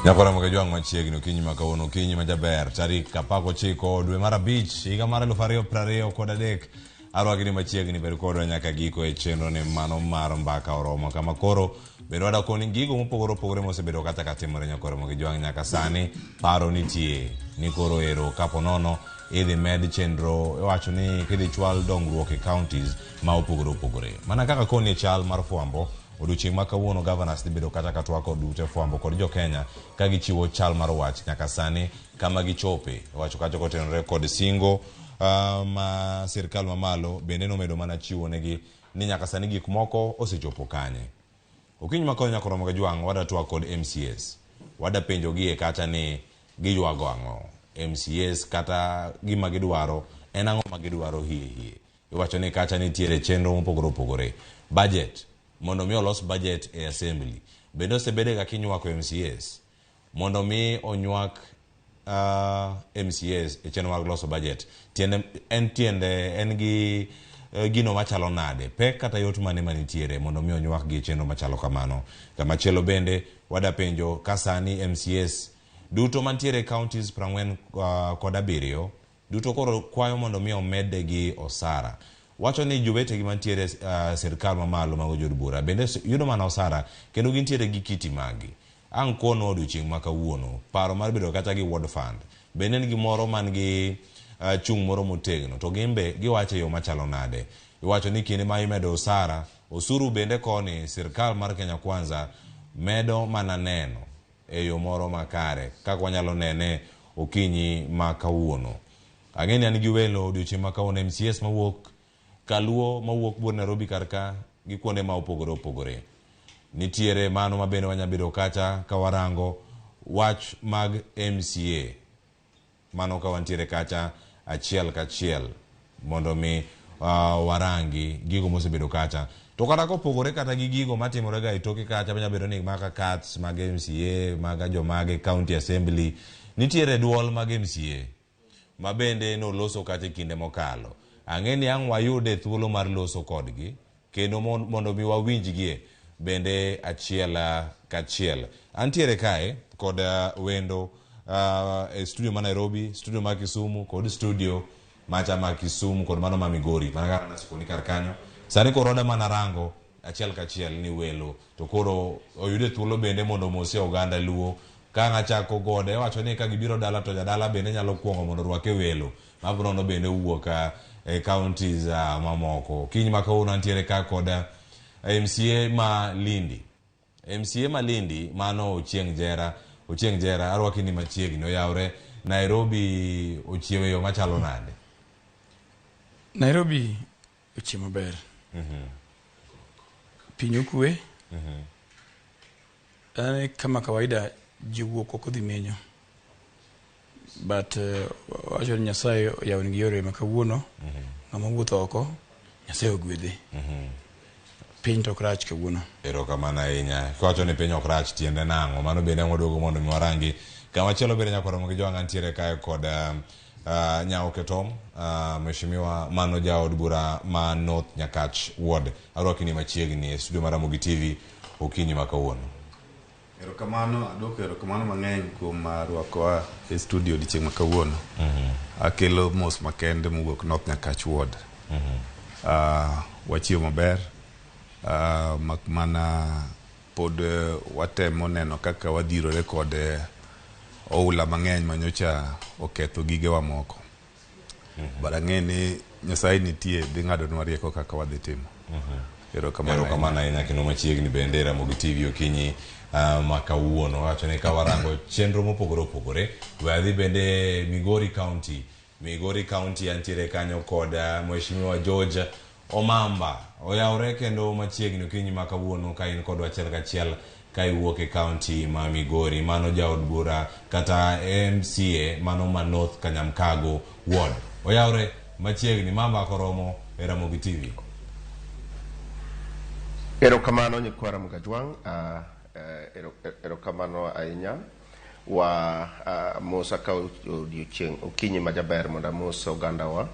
Nyakora Mokajwang' machiegni okinyi ma kawuono okinyi ma jaber tarik 19 dwe mar 5 higa mar 2023 arwaki ni machiegni bed kodwa nyaka giko e chenro ni mano mar mbaka oromo kama koro bende wadakoni gigo mopogore opogore mosebedo kata ka timore nyakora Mokajwang' nyaka sani paro nitie ni koro ero kapo nono idhi med chenro iwacho ni kidhi chwal dongruok e counties ma opogore opogore mana kaka koni e chal mar fwambo Odiochieng' ma kawuono governors dhi bedo kata ka twak kod ute fwambo kod jo Kenya ka gichiwo chal mar wach nyaka sani kama gichope. Owacho kacha kotenore kod singo ma sirkal mamalo bende nomedo mana chiwo negi ni nyaka sani gik moko osechopo kanye. Okinyi ma kawuono nyaka oromo ga jwang' wada twak kod MCAs. Wada penjo gie kata ni giywago ang'o. MCAs kata gima gidwaro en ang'o ma gidwaro hie hie. Iwacho ni kacha nitiere chenro mopogore opogore. Budget, mondo mi olos budget e assembly. Bende osebedega kinywako MCAs mondo mi onywak MCAs e chenro mag loso budget. Tiende en tiende en gi gino machalo nade? Pek kata yot mane manitiere mondo mi onywak gi e chenro machalo kamano. Kamachielo bende wada penjo ka sani MCAs duto mantiere e counties 47 duto koro kwayo mondo mi omede gi osara. Wacho ni jowetegi mantiere sirkal mamalo mago jood bura bende yudo mana osara kendo gintiere gi kiti magi. Ang' kono odiochieng' ma kawuono, paro mar bedo kata gi ward fund bende en gimoro man gi chung' moro motegno to gin be giwacho e yo machalo nade. Iwacho ni kinde ma imedo osara, osuru bende koni sirkal mar Kenya Kwanza medo mana neno e yo moro makare kaka wanyalo nene okinyi ma kawuono. Ang'e ni an gi welo odiochieng' ma kawuono MCAs mawuok Kaluo, mawuok buor Nairobi kar ka gi kuonde ma opogore opogore. Nitiere mano ma bende wanya bedo kacha ka warango wach mag MCA. Mano ka wantiere kacha achiel kachiel mondo mi warangi gigo mosebedo kacha. To kata kopogore kata gi gigo matimore ga e toke kacha manyalo bedo ni maka cuts mag MCA, maga jomage county assembly, nitiere duol mag MCA ma bende noloso kacha e kinde mokalo. Ang'e ni ang' wayude thuolo mar loso kodgi kendo mondo mi wawinjgie bende achiel kachiel. Antiere kae kod wendo e studio ma Nairobi, studio ma Kisumu kod studio macha ma Kisumu kod mano ma Migori. Mana kaka nasikoni kar kanyo. Sani koro oda mana rango achiel kachiel ni welo to koro oyude thuolo bende mondo omosie oganda Luo. Ka ng'achako gode iwacho ni ka gibiro dala to jadala bende nyalo kuongo mondo orwake welo. Mabrono bende owuok e counties mamoko. Kiny ma kawuono antiere ka kod MCA ma Lindi. MCA ma Lindi mano Ochieng' Jera. Ochieng' Jera arwaki ni machiegni oyawre Nairobi ochiewo e yo machalo nade? Nairobi ochiewo maber. Piny okwe. An kama kawaida ji wuok oko dhi menyo. But wacho ni Nyasaye oyawonegi yore ma kawuono. Ng'ama wuotho oko, Nyasaye ogwedhe. Piny to ok rach kawuono. Erokamano ahinya. Kiwacho ni piny ok rach tiende nang'o? Mano bende ang' waduogo mondo mi warangi. Kama chielo bende nyaka romo gi jowang' antiere kae kod Nyaoke Tom, Mheshimiwa mano jaod bura ma North Nyakach Ward. Arwaki ni machiegni e studio mar Ramogi TV okinyi ma kawuono. Erokamano, aduoko erokamano mang'eny kuom rwakowa e studio odiochieng' ma kawuono. Akelo mos makende mowuok North Nyakach Ward. Wachiewo maber, mak mana pod watemo neno kaka wadhirore kod oula mang'eny manyocha oketho gigewa moko. But ang'e ni Nyasaye nitie dhi ng'adonwa rieko kaka wadhi timo. Erokamano. Erokamano ahinya kendo machiegni bende Ramogi TV okinyi ma kawuono. Wacho ni ka warango chenro mopogore opogore, we adhi bende Migori County. Migori County antiere kanyo kod Mheshimiwa George Omamba. Oyawre kendo machiegni okinyi ma kawuono ka in kodwa achiel kachiel ka iwuok e county ma Migori. Mano jaod bura kata MCA mano ma North Kanyamkago Ward. Oyawre Machiegni ma mbaka oromo e Ramogi TV. Erokamano nyikwa Ramogi Ajwang', erokamano ahinya. Wa mos akawo odiochieng' okinyi majaber mondo amos ogandawa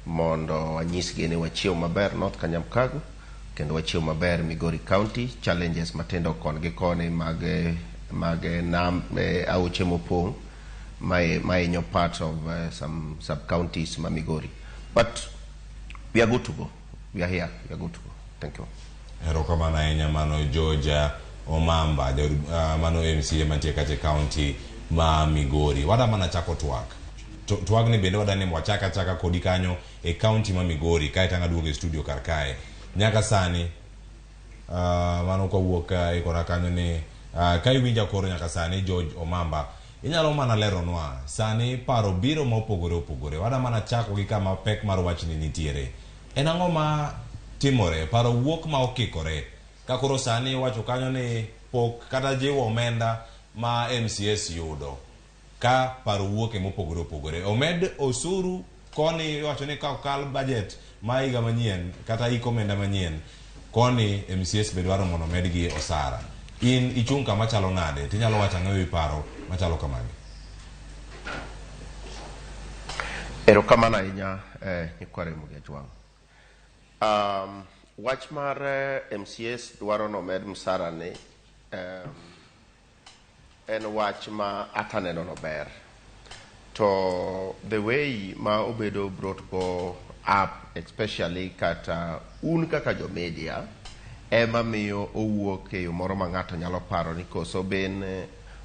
mondo wanyisgi ni wachiew maber North Kanyamkago kendo wachiew maber Migori County. Challenges matindo kon gi koni mag nam aoche mopong' mahinyo parts of some sub counties ma Migori. But we are good to go. We are here. We are good to go. Thank you. Erokamano ahinya mano George Omamba, mano MCA mantie kacha e county ma Migori. Wada mana chako twak. Twagni bende wada ni wachaka achaka kodi kanyo e county ma Migori kae tang' aduogo e studio kar kae. Nyaka sani mano kawuok ikora kanyo ni ka iwinja koro nyaka sani George Omamba inyalo mana leronwa sani paro biro ma opogore opogore. Wada mana chako gi kama pek mar wachni nitiere. En ang'o ma timore? Paro wuok ma okikore. Ka koro sani iwacho kanyo ni pok kata jiwo omenda ma MCS yudo ka paro wuok e mopogore opogore. Omed osuru koni iwacho ni ka okal budget ma higa manyien kata hik omenda manyien koni MCS be dwaro mondo omedgi osara. In ichung' kama chalo nade? Tinyalo wacho ang'o ewi paro machalo kamagi? Erokamano ahinya nyikwa Ramogi Ajwang'. Wach mar MCS dwaro nomed msara ni en wach ma ataneno no ber. To the way ma obedo brought go up, especially kata un kaka jo media, ema miyo owuok e yo moro ma ng'ato nyalo paro ni koso ben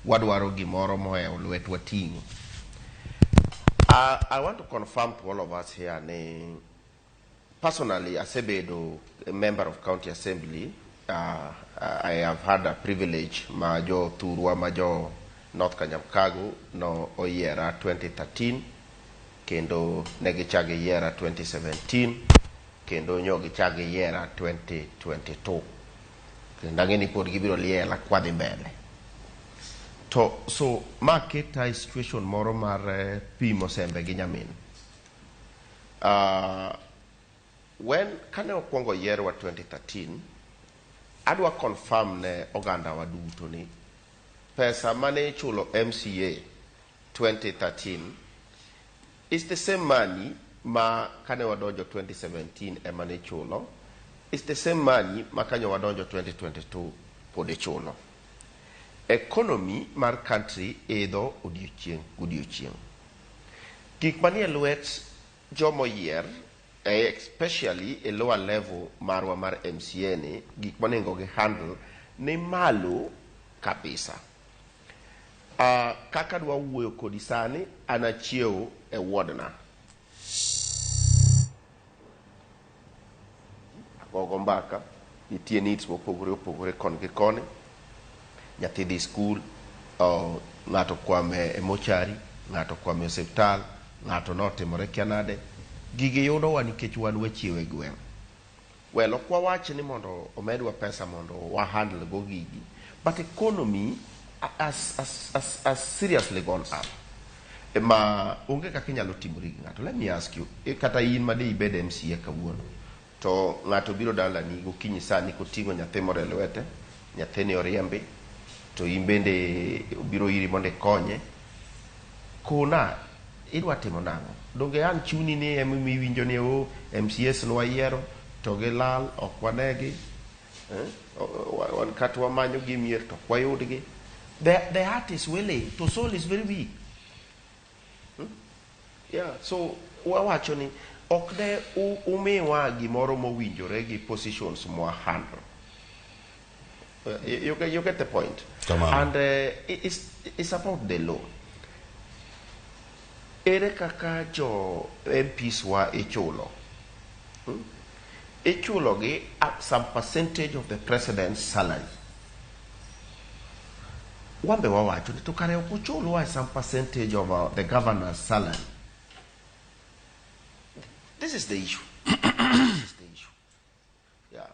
wadwaro gimoro mohewo lwetwa ting'o. I want to confirm to all of us here ni personally asebedo a member of county assembly. I have had a privilege ma jo thurwa ma jo North Kanyamkago no oyiera 2013 kendo ne gichako giyiera 2017 kendo nyo gichako giyiera 2022 kendo ang'e ni pod gibiro liela kwadhi mbele. To so ma keta e situation moro mar pimo sembe gi nyamin. When kane okwongo yierwa 2013, adwa confirm ne oganda wa duto ni pesa mane ichulo MCA 2013 is the same money ma kane wadonjo 2017 ema ne ichulo, is the same money ma kanyo wadonjo 2022 pod ichulo. Economy mar country idho odiochieng' godiochieng'. Gik manie lwet jomoyier, especially e lower level marwa mar MCA ni, gik monego gi handle ni malo kabisa. Kaka dwa wuoyo kodi sani, an achiew e ward na. Agogo mbaka, nitie needs mopogore opogore kon gi koni. Nyathi dhi skul, ng'ato kwame e mochari, ng'ato kwame e osiptal, ng'ato notimore kia nade. Gigi yudowa nikech wan wachiew e gweng'. Well, ok wawach ni mondo omedwa pesa mondo wa handle go gigi, but economy has seriously gone up. Ma onge kaka inyalo timori gi ng'ato. Let me ask you, kata in ma de ibed MCA kawuono, to ng'ato biro dalani gokinyi sani koting'o nyathi moro e lwete, nyathini oriembi, to in bende obiro iri mondo ikonye. Kona, idwa timo nang'o? Donge an chuni ni ema iwinjo ni o MCS nwayiero to gilal ok wanegi, wan kata wamanyo gi mier to ok wayudgi. The heart is willing, to soul is very weak. Yeah, so wawacho ni ok ne umiwa gimoro mowinjore gi positions mwa handle. You get the point. Come on. And it's about the law. Ere kaka jo MPs wa ichulo? Ichulo gi some percentage of the president's salary. Wambe wawacho ni to kare ok uchulwa some percentage of the governor's salary. This is the issue. This is the issue. Yeah.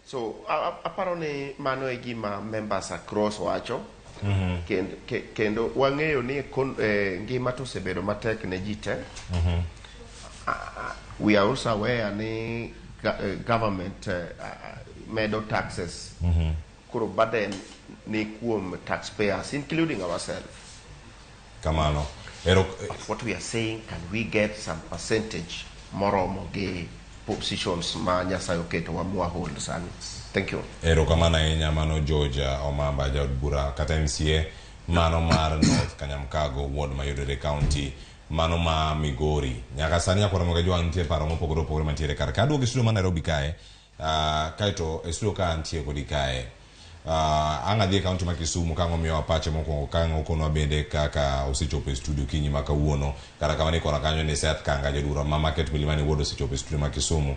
So, aparo ni mano e gima members across wacho. Kendo wang'eyo ni ngima to osebedo matek ne ji te. We are also aware ni government medo taxes. Koro burden ni kuom taxpayers, including ourselves. Kamano. Ero, But what we are saying, can we get some percentage moromo gi positions ma Nyasaye oketo wa mwa hold sani? Thank you. Erokamano ahinya. Mano George Omamba, jaod bura kata MCA mano mar North Kanyamkago ward mayudore county mano ma Migori. Nyaka sani nyakwara moga jwang' nitie paro mopogore opogore mantiere kar ka. Aduogo e studio ma Nairobi kae, kaeto e studio ka antie kodi kae. Ang' adhi e county ma Kisumu ka ang' omiyowa pache mokwongo ka ang' okonwa bende kaka osechopo e studio kinyi ma kawuono. Kata kamano e kona kanyo ni Seth Kanga jaod bura ma Market Milimani Ward osechopo e studio ma Kisumu.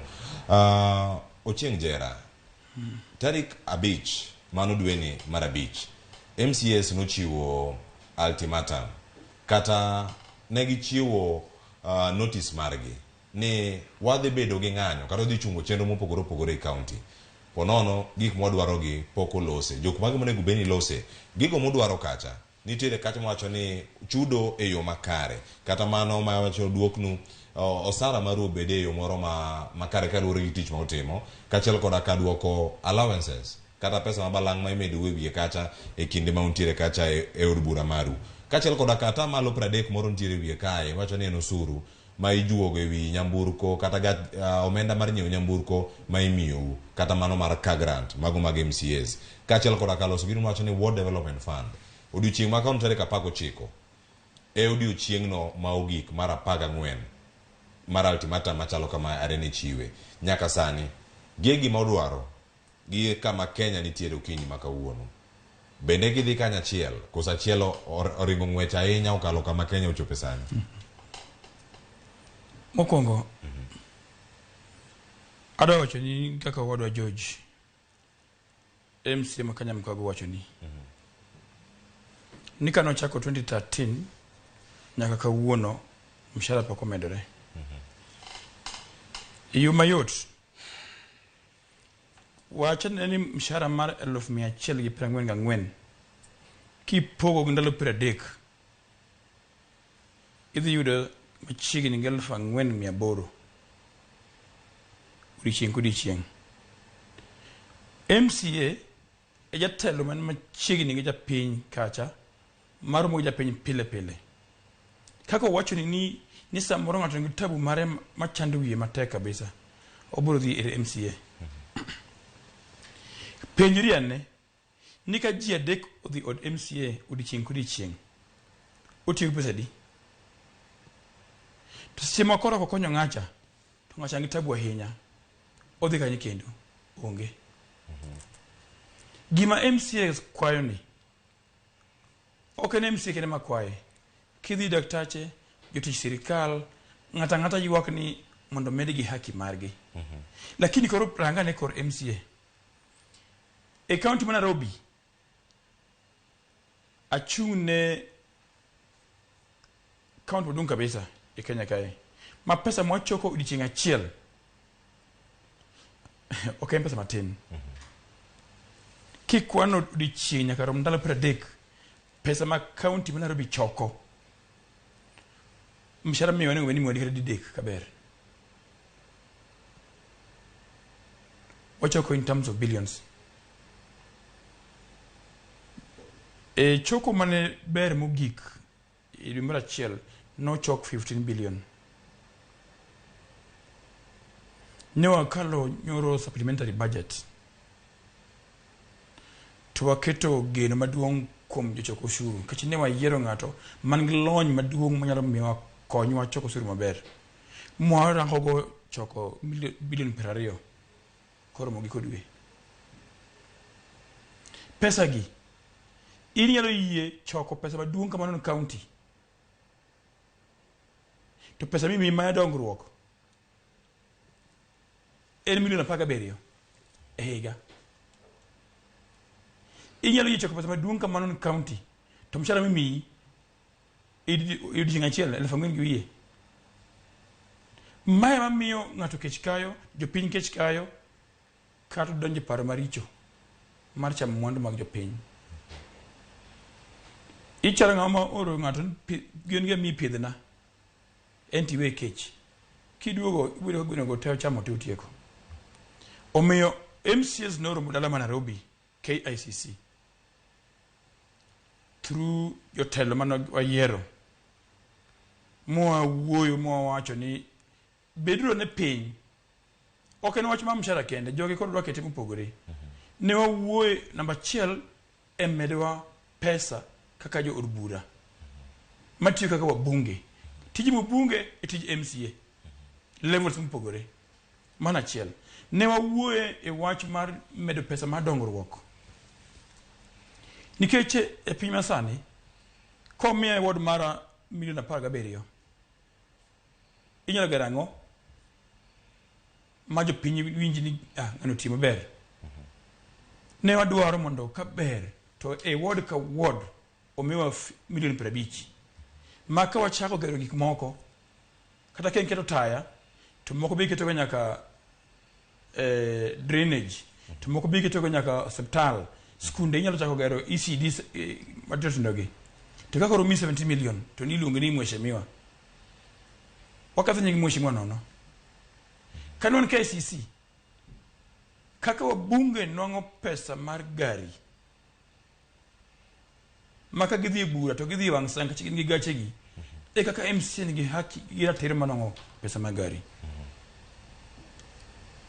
Ochieng' Jera, tarik 5 mano dweni mar 5, MCAs nochiwo ultimatum kata negichiwo notice margi ni wadhi bedo gi ng'anyo kata wadhi chungo chenro mopogore opogore e county ponono gik mwadwaro gi pok olose. Jok mage monego bed ni lose gigo mudwaro kacha nitiere kacha mawacho ni chudo e yo makare kata mano mawacho duoknu osara maru obed e yo moro ma makare kaluwore gi tich ma utimo, kaachiel koda ka duoko allowances kata pesa ma balang' ma imedou e wiye kacha e kinde ma untiere kacha e od bura maru, kaachiel koda ka atamalo 30 moro nitiere e wiye kae wacho ni en osuru ma ijuogo e wi nyamburko kata omenda mar nyiewo nyamburko ma imiyou kata mano mar car grant mago mag MCAs, kaachiel koda ka loso gino mawacho ni Ward Development Fund. Odiochieng' ma kawuono tarik 19 e odiochieng'no ma ogik mar 14 mar ultimatum machalo kama are ne chiwe. Nyaka sani gi e gima odwaro gi kama Kenya nitiere okinyi ma kawuono. Bende gidhi kanyachiel koso achiel oringo ng'wech ahinya okalo kama Kenya ochope sani? Mokwongo, adwa wacho ni kaka owadwa George MCA ma Kanyamkago wacho ni kanochako 2013 nyaka kawuono mshahara pok omedore. E yo mayot, wachane ni mshahara mar 144,000 kipogo gi ndalo 30 idhi yudo machiegni gi 4,800 odiochieng' kodiochieng'. MCA e jatelo man machiegni gi japiny kacha maromo gi japiny pile pile. Kaka owacho ni samoro ng'ato nigi tabu mare machando wiye matek kabisa, obiro dhi ir MCA. Penjri ane ni ka ji 3 odhi od MCA odiochieng' kodiochieng', otiyo gi pesa adi? To seche moko koro ok okonyo ng'acha, to ng'acha nigi tabu ahinya, odhi kanye kendo? Onge. Gima MCA kwayo ni, ok en MCA kende makwaye. Kidhi daktache, jotich sirikal, ng'ata ng'ata ywak ni mondo medgi haki margi. Lakini koro rangane kor MCA. E county ma Nairobi, achung' ne county maduong' kabisa e Kenya kae, ma pesa mwachoko odiochieng' achiel ok en pesa matin. Kikwano odiochieng' nyaka rom ndalo 30, pesa ma county ma Nairobi choko, mshahara miyo onego bed ni miwa kata didek kaber. Wachoko in terms of billions. E choko mane ber mogik e dwe mar achiel nochok 15 billion. Ne wakalo nyoro supplementary budget to waketo geno maduong' kuom jochok osuru nikech ne wayiero ng'ato man gi lony maduong' manyalo miyowa konywa choko osuru maber. Mwarango go choko bilion 20 koromo giko dwe. Pesa gi in inyalo yie choko pesa maduong' kamano ne county to pesa mimiyi mar dongruok en milion 17 e higa. Inyalo yie choko pesa maduong' kamano ne county to mshahara mimiyi e odiochieng' achiel 4,000 gi wiye. Mae mamiyo ng'ato kech kayo, jopiny kech kayo, kata donjo e paro maricho mar chamo mwandu mag jopiny. Ichalo ng'ama oro ng'ato ni gwen gi mi pidhna. En to iwe kech. Kiduogo ibiro ka gweno go te ochamo te otieko. Omiyo MCAs noromo dala ma Nairobi KICC through jotelo mane wayiero mwawuoyo mwawacho ni beduru ane piny ok en wach mar mshahara kende jogi koro dwa kete mopogore ne wawuoye namba achiel e medowa pesa kaka jo od bura matiyo kaka wabunge tij mbunge e tij MCA levels mopogore mano achiel ne wawuoye e wach mar medo pesa mar dongruok nikech e piny masani komiya e ward mara milion 17 inyalo gero ang'o ma jopiny winj ni ah, ng'ano otiyo maber ne wadwaro mondo ka ber to e ward ka ward omiwa milion 50 ma ka wachako gero gik moko kata ka en keto taya to moko be iketogo nyaka drainage to moko be iketogo nyaka osiptal skunde inyalo chako gero ECD matindo tindo gi to ka koro omiyi 70 million to niluongi ni mheshimiwa waketho nying mheshimiwa nono kane wan KCC kaka wabunge nwang'o pesa mar gari ma ka gidhi e bura to gidhi e wang' saa nikech gin gi gachegi e kaka MCA nigi haki gi ratiro mar nwang'o pesa mar gari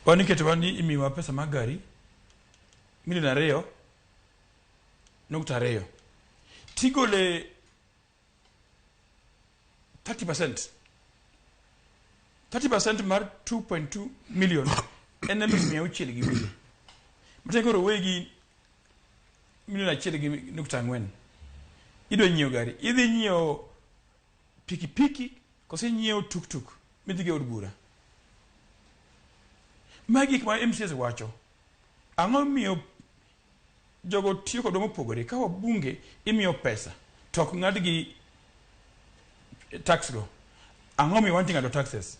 wan iketowa ni imiyowa pesa mar gari milion 2.2 tigole 30% 30% mar 2.2 million en 600,000 gi wiye matiende koro wegi milion 1.4 idwa nyiewo gari idhi nyiewo pikipiki koso inyiewo tuktuk midhi go e od bura magi gik ma MCAs wacho ang'o miyo jogo tiyo kodwa mopogore ka wabunge imiyo pesa to ok ng'adgi tax go ang'o miyo wan ting'ado taxes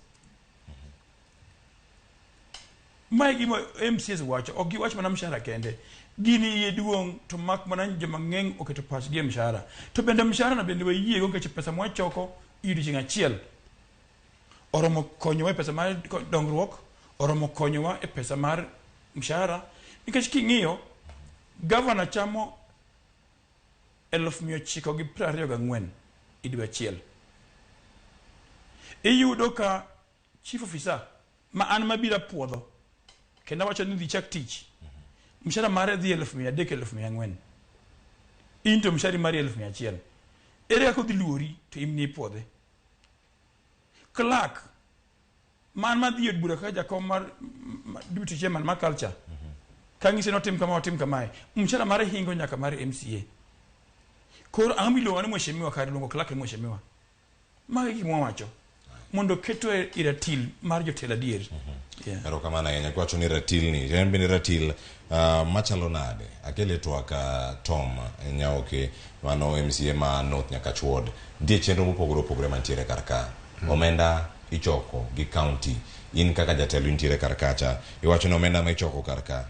mae gima MCAs wacho ok giwach mana mshahara kende gini iye duong' to mak mana ni joma ng'eny oketo pachgi e mshahara to bende mshahara no bende wayiego nikech pesa mwachoko e odiochieng' achiel oromo konyowa e pesa mar dongruok oromo konyowa e pesa mar mshahara nikech king'iyo gavana chamo 924,000 e dwe achiel iyudo ka chief officer ma an mabiro apuodho kendo awacho ni dhi chak tich mshahara mare dhi 300,000 400,000 in to mshahari mari 100,000 ere kaka odhi luori to in nipuodhe clerk man madhi e od bura kaka jakom mar deputy chairman mar culture kang'ise notim kama otim kamae mshahara mare hingo nyaka mar MCA koro ang'o miluongo ni mheshimiwa kar luongo clerk ni mheshimiwa mago e gik mwawacho mondo keto e ratil mar jotelo adier yeah. Erokamano ahinya kiwacho ni ratil ni en bende ratil machalo nade akele twak Tom Nyaoke mano MCA ma North Nyakach Ward nitie chenro mopogore opogore mantiere kar ka omenda ichoko gi county in kaka jatelo intiere kar kacha iwacho ni omenda ma ichoko kar ka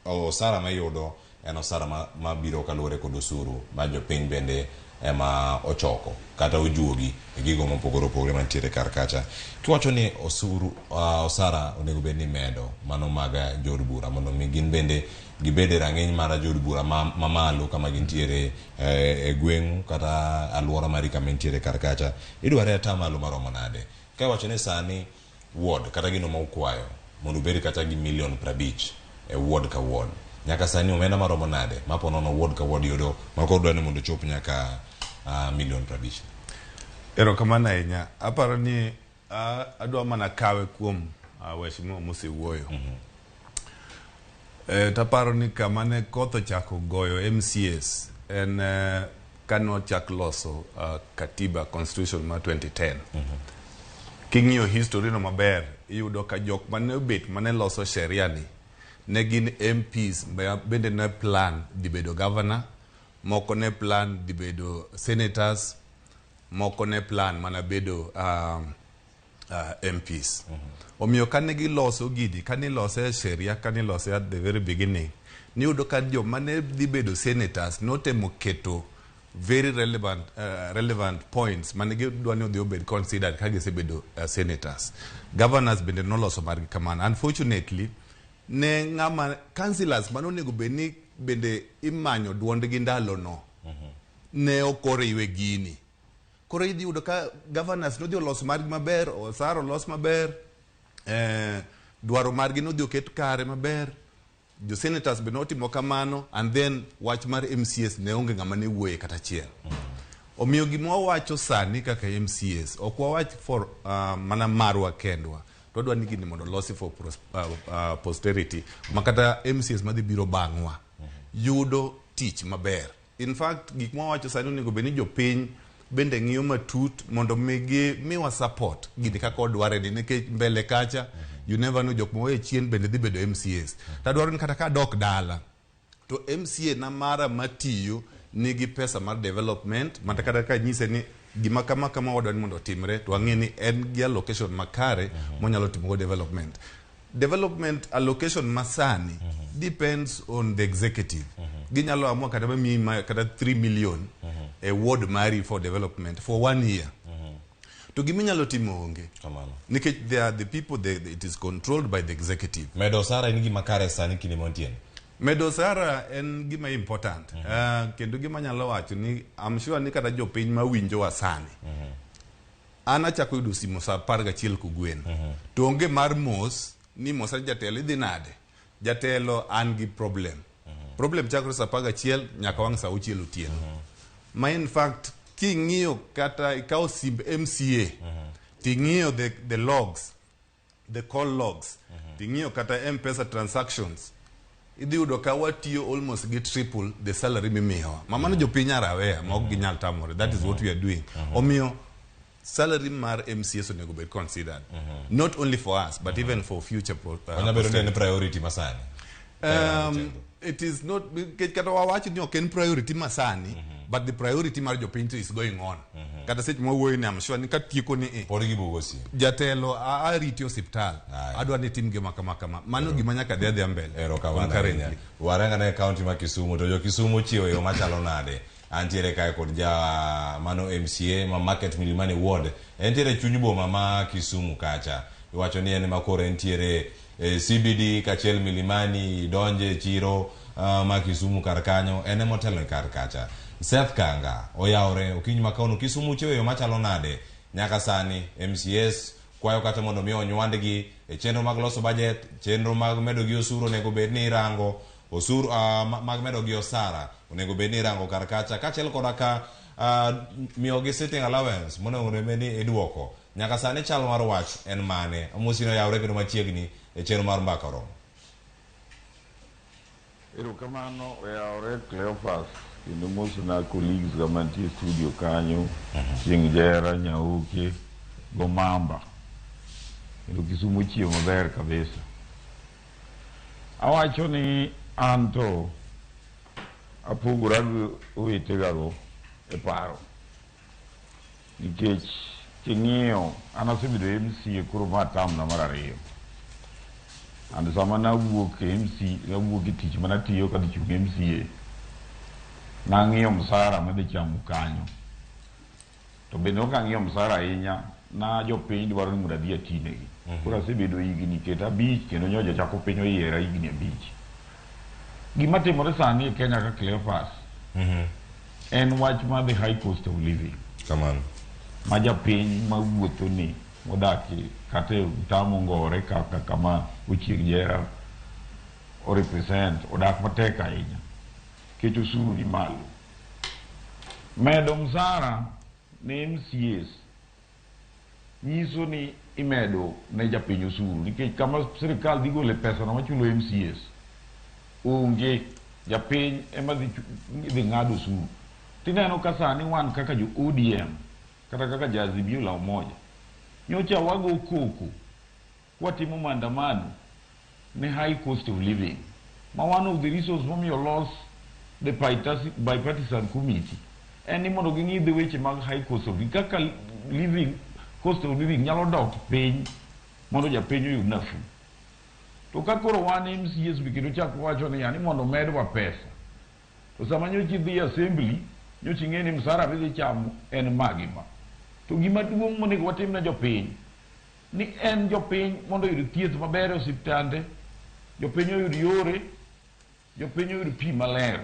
osara ma iyudo en osara mabiro kaluwore kod osuru ma jopiny bende ema ochoko kata ojuogi e gigo mopogore opogore mantiere kar kacha kiwacho ni osuru osara onego bed ni imedo mano mag jood bura mondo mi gin bende gibed e rang'iny mar jood bura mamalo kama gintiere e gweng'u kata aluora mari kama intiere kar kacha idware atamalo maromo nade ka iwacho ni sani ward kata gino ma ukwayo mondo ubed kata gi milion 50 e ward ka ward nyaka sani omenda maromo nade ma po nono ward ka ward yudo ma koro dwa ni mondo ochop nyaka milion 50 Erokamano ahinya. Aparo ni adwa mana kawe kuom waheshimiwa mosewuoyo. Taparo ni kama ne koth ochako goyo MCAs en kane ochak loso katiba constitution mar 2010. King'iyo history no maber, iyudo ka jok mane obet mane loso sheria ni ne gin MPs bende ne plan dhi bedo governor, moko ne plan dhi bedo senators, moko ne plan mana bedo MPs. Omiyo kane giloso gini, kane ilose e sheria, kane ilose at the very beginning, niyudo ka joma ne dhi bedo senators notemo keto very relevant points mane gidwa ni odhi obed considered ka gisebedo senators. Governors bende noloso margi kamano. Unfortunately, ne ng'ama councillors mane onego bed ni bende imanyo duondgi ndalono ne ok oriwe gini. Koro idhi yudo ka governors nodhi oloso margi maber, osara olos maber, dwaro margi nodhi oket kare maber, jo senators be notimo kamano, and then wach mar MCAs ne onge ng'ama ne wuoye kata achiel. Omiyo gima wawacho sani kaka MCAs, ok wawach for mana marwa kendwa, to wadwa ni gini mondo olosi for posterity, ma kata MCAs madhi biro bang'wa yudo tich maber. In fact, gik ma wawacho sani onego bed ni jopiny bende ng'iyo matut mondo mi miwa support gini kaka odware ni, nikech mbele kacha you never know, jok mowe chien bende dhi bedo MCAs. Tadwaro ni kata ka adok dala to MCA na mara matiyo nigi pesa mar development, mata kata ka nyise ni gima kama kama wadwa ni mondo otimre, to wang'e ni en gi allocation makare monyalo timogo development. Development allocation masani depends on the executive. Ginyalo amua kata mamiyi kata 3 million e ward mari for development for one year, to giminyalo timo onge. Kamano. Nikech they are the people, it is controlled by the executive. Medo osara en gima kare sani kinde mantiere? Medo osara en gima important. Kendo gima anyalo wacho ni I'm sure ni kata jopiny mawinjowa sani, an achako yudo simu sa 11 kogwen to onge mar mos ni mosa ni jatelo idhi nade, jatelo an gi problem. Problem chakore sa 11 nyaka wang' sa 6 otieno. Ma in fact king'iyo kata ikawo simb MCA ting'iyo the logs, the call logs, ting'iyo kata M-Pesa transactions, idhi yudo ka watiyo almost gi triple the salary mimiyowa. Ma mano jopiny are aware ma ok ginyal tamore. That is what we are doing. Omiyo salary mar MCAs onego bed considered not only for us but even for future Onyalo bedo ni en posterity. Priority masani. It is not, nikech kata wawacho ni ok en priority masani, but the priority mar jopiny to is going on. Kata seche mwawuoyo ni, I'm sure ni katieko ni Pod gibugo simu. Jatelo ariti osiptal. Aye. Adwa ni tim gima kama kama, mano gima nyaka dhi adhiya mbele Erokamano ahinya. concurrently. Warangane e kaunti ma Kisumu to jo Kisumu chiewo e yo machalo nade? Antiere kae kod ja mano MCA ma Market Milimani Ward. Entiere e chuny boma ma Kisumu kacha. Iwacho ni en ema koro entiere e CBD kachiel Milimani donje chiro ma Kisumu kar kanyo en ema otelo e kar kacha. Seth Kanga oyawre okinyi ma kawuono. Kisumu chiewo e yo machalo nade? Nyaka sani MCAs kwayo kata mondo mi onywandgi e chenro mag loso budget, chenro mag medo gi osuru onego bed ni irango osuru mag medo gi osara onego bed ni irango kar kacha kaachiel koda ka miyogi sitting allowance monego bed ni iduoko. Nyaka sani chal mar wach en mane? Amosi oyawre kendo machiegni e chenro mar Mbaka Oromo. Erokamano, oyawre Cleophas, kendo mosna colleagues ga mantie e studio kanyo, Chieng' Jera, Nyauke, Gomamba. Kendo Kisumu chiewo maber kabisa. Awacho ni an to apogora gi owetegago e paro. Nikech king'iyo, an asebedo MCA koro ma term na mar ariyo. And sama nawuok e MC, nawuok e tich manatiyo kadhi chung' MCA, nang'iyo msara madhi chamo kanyo. To bende ok ang'iyo msara ahinya, na jopiny dwaro ni mondo adhi atinegi. Koro asebedo higni ket 5 kendo nyocha chako piny oyiera higni 5. Gima timore sani e Kenya ka, Cleophas, en wach mar the high cost of living. Kamano. Ma japiny mawuotho ni modak kata e mtaa mongore kaka kama Ochieng' Jera o represent odak matek ahinya nikech osuru ni malo. Medo msara ne MCAs nyiso ni imedo ne japiny osuru, nikech kama sirikal dhi gole pesa no machulo MCAs onge, japiny ema dhi ng'ado osuru. Tineno ka sani wan kaka jo ODM kata kaka jo Azimio la Umoja nyocha wago koko kwatimo maandamano ne high cost of living, ma one of the reasons momiyo los the bipartisan committee en ni mondo ging'i dhi weche mag high cost of living, kaka living cost of living nyalo dok piny mondo japiny oyud nafuu. To ka koro wan MCAs be kendo chak wacho ni yani mondo medwa pesa, to sama nyocha idhi assembly Nyocha ing'e ni msara midhi chamo en ma gi ma. To gima duong' monego watim ne jopiny, ni en jopiny mondo oyud thieth maber e osiptande, jopiny oyud yore, jopiny oyud pi maler.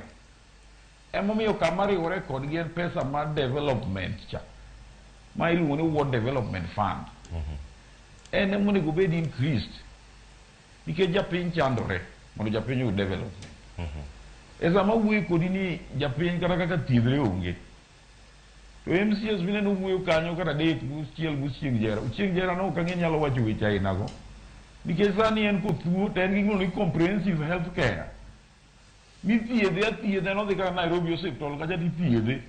Emomiyo kama riwore kodgi en pesa mar development cha, ma iluongo ni Ward Development Fund. En ema onego obed increased, nikech japiny chandore mondo japiny oyud development. E sama awuoyo kodi ni japiny kata kaka thiedhre onge. To MCAs mineno wuoyo kanyo kata adek guchiel guchieng jera. Ochieng jera no ok ang'e nyalo wacho weche ainago. Nikech sani en kothuo to en gi gimiluongo ni comprehensive health care. Mithiedhe athiedha en odhi kata Nairobi Hospital kacha tithiedhe.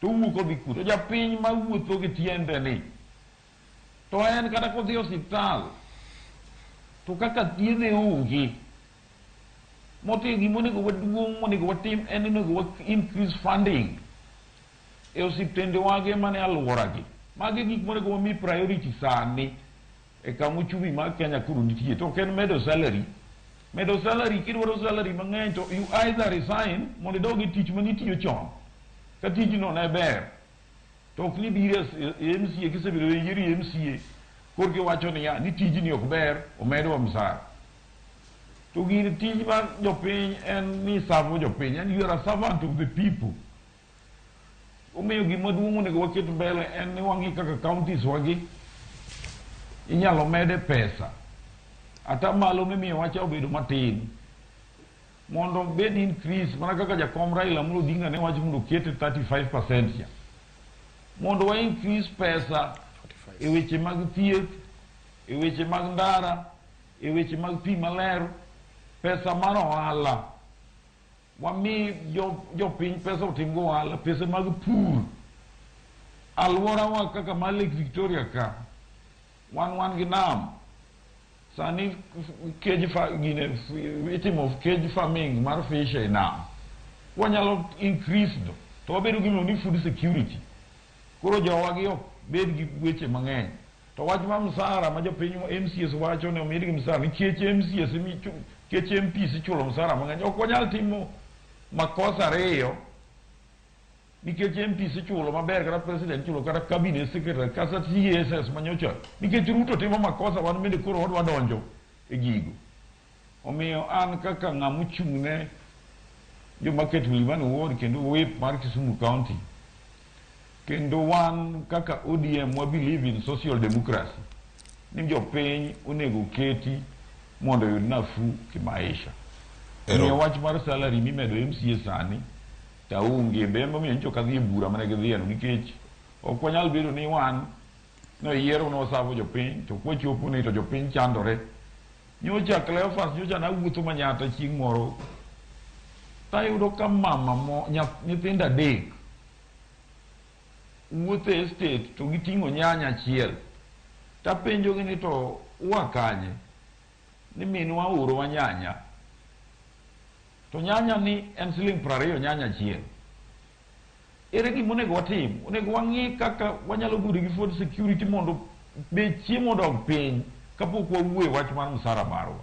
To owuok odhi kuro. To japiny mawuotho gi tiende ni to en kata kodhi e osiptal to kaka thiedhe onge. Motiyo gima onego waduong' monego watim en ni onego wa increase funding e osiptende wage mane alwora gi. Magi e gik monego wami priority sani e kama uchumi mar Kenya koro nitie. To ok en medo salary. Medo salary, kidwaro salary mang'eny to you either resign mondo idog e tich manitiyo chon. Ka tijno ne ber. To ok ni biro e MCA kisebedo e yieri MCA korka iwacho niya ni tijni ok ber omedwa msara. To gir tij mar jopiny en ni savo jopiny, en you are a servant of the people. Omiyo gima duong' onego waket mbele en ni wang'i kaka counties wagi inyalo mede pesa. Ata malo mimiyo wacha obedo matin. Mondo obed increase mana kaka jakom Raila Amolo Odinga ne wacho mondo okete 35% cha. Mondo wa increase pesa e weche mag thieth, e weche mag ndara, e weche mag pi maler, pesa mar ohala. Wami jopiny pesa otim go ohala, pesa mag pur. Alworawa kaka mar Lake Victoria ka, wan gi nam. Sani cage gine, itimo cage farming mar fish e nam. Wanyalo increase no, to wabedo gi gimiluongo ni food security. Koro jowa gi ok bed gi weche mang'eny. To wach mar msara ma jopiny MCAs wacho ni omedgi msara nikech MCAs nikech MPs ichulo msara mang'eny. Ok wanyal timo makosa ariyo nikech MPs ichulo maber kata president ichulo kata cabinet secretary kata CSS manyocha nikech Ruto timo makosa wan bende koro wadwa donjo e gigo. Omiyo an kaka ng'ama ochung' ne joma keto Milimani Ward kendo whip mar Kisumu County kendo wan kaka ODM wa believe in social democracy ni jopiny onego keti mondo oyud nafuu kimaisha. Omiyo wach mar salary mimedo MCA sani to aonge be emomiyo nyocha ok adhi e bura mane gidhiyeno nikech ok wanyal bedo ni wan noyiero nosavo jopiny to kwachopo ni to jopiny chandore. Nyocha Cleophas nyocha nawuotho Manyatta chieng' moro tayudo ka mama mo nyithindo adek wuotho e estate to giting'o nyanya achiel. Tapenjogi ni to ua kanye? Ni minwa oorowa nyanya. To nyanya ni en siling 20 nyanya achiel. Ere gima onego watim? Onego wang'i kaka wanyalo bedo gi food security mondo bech chiemo odog piny kapok wawuoyo e wach mar msara marwa.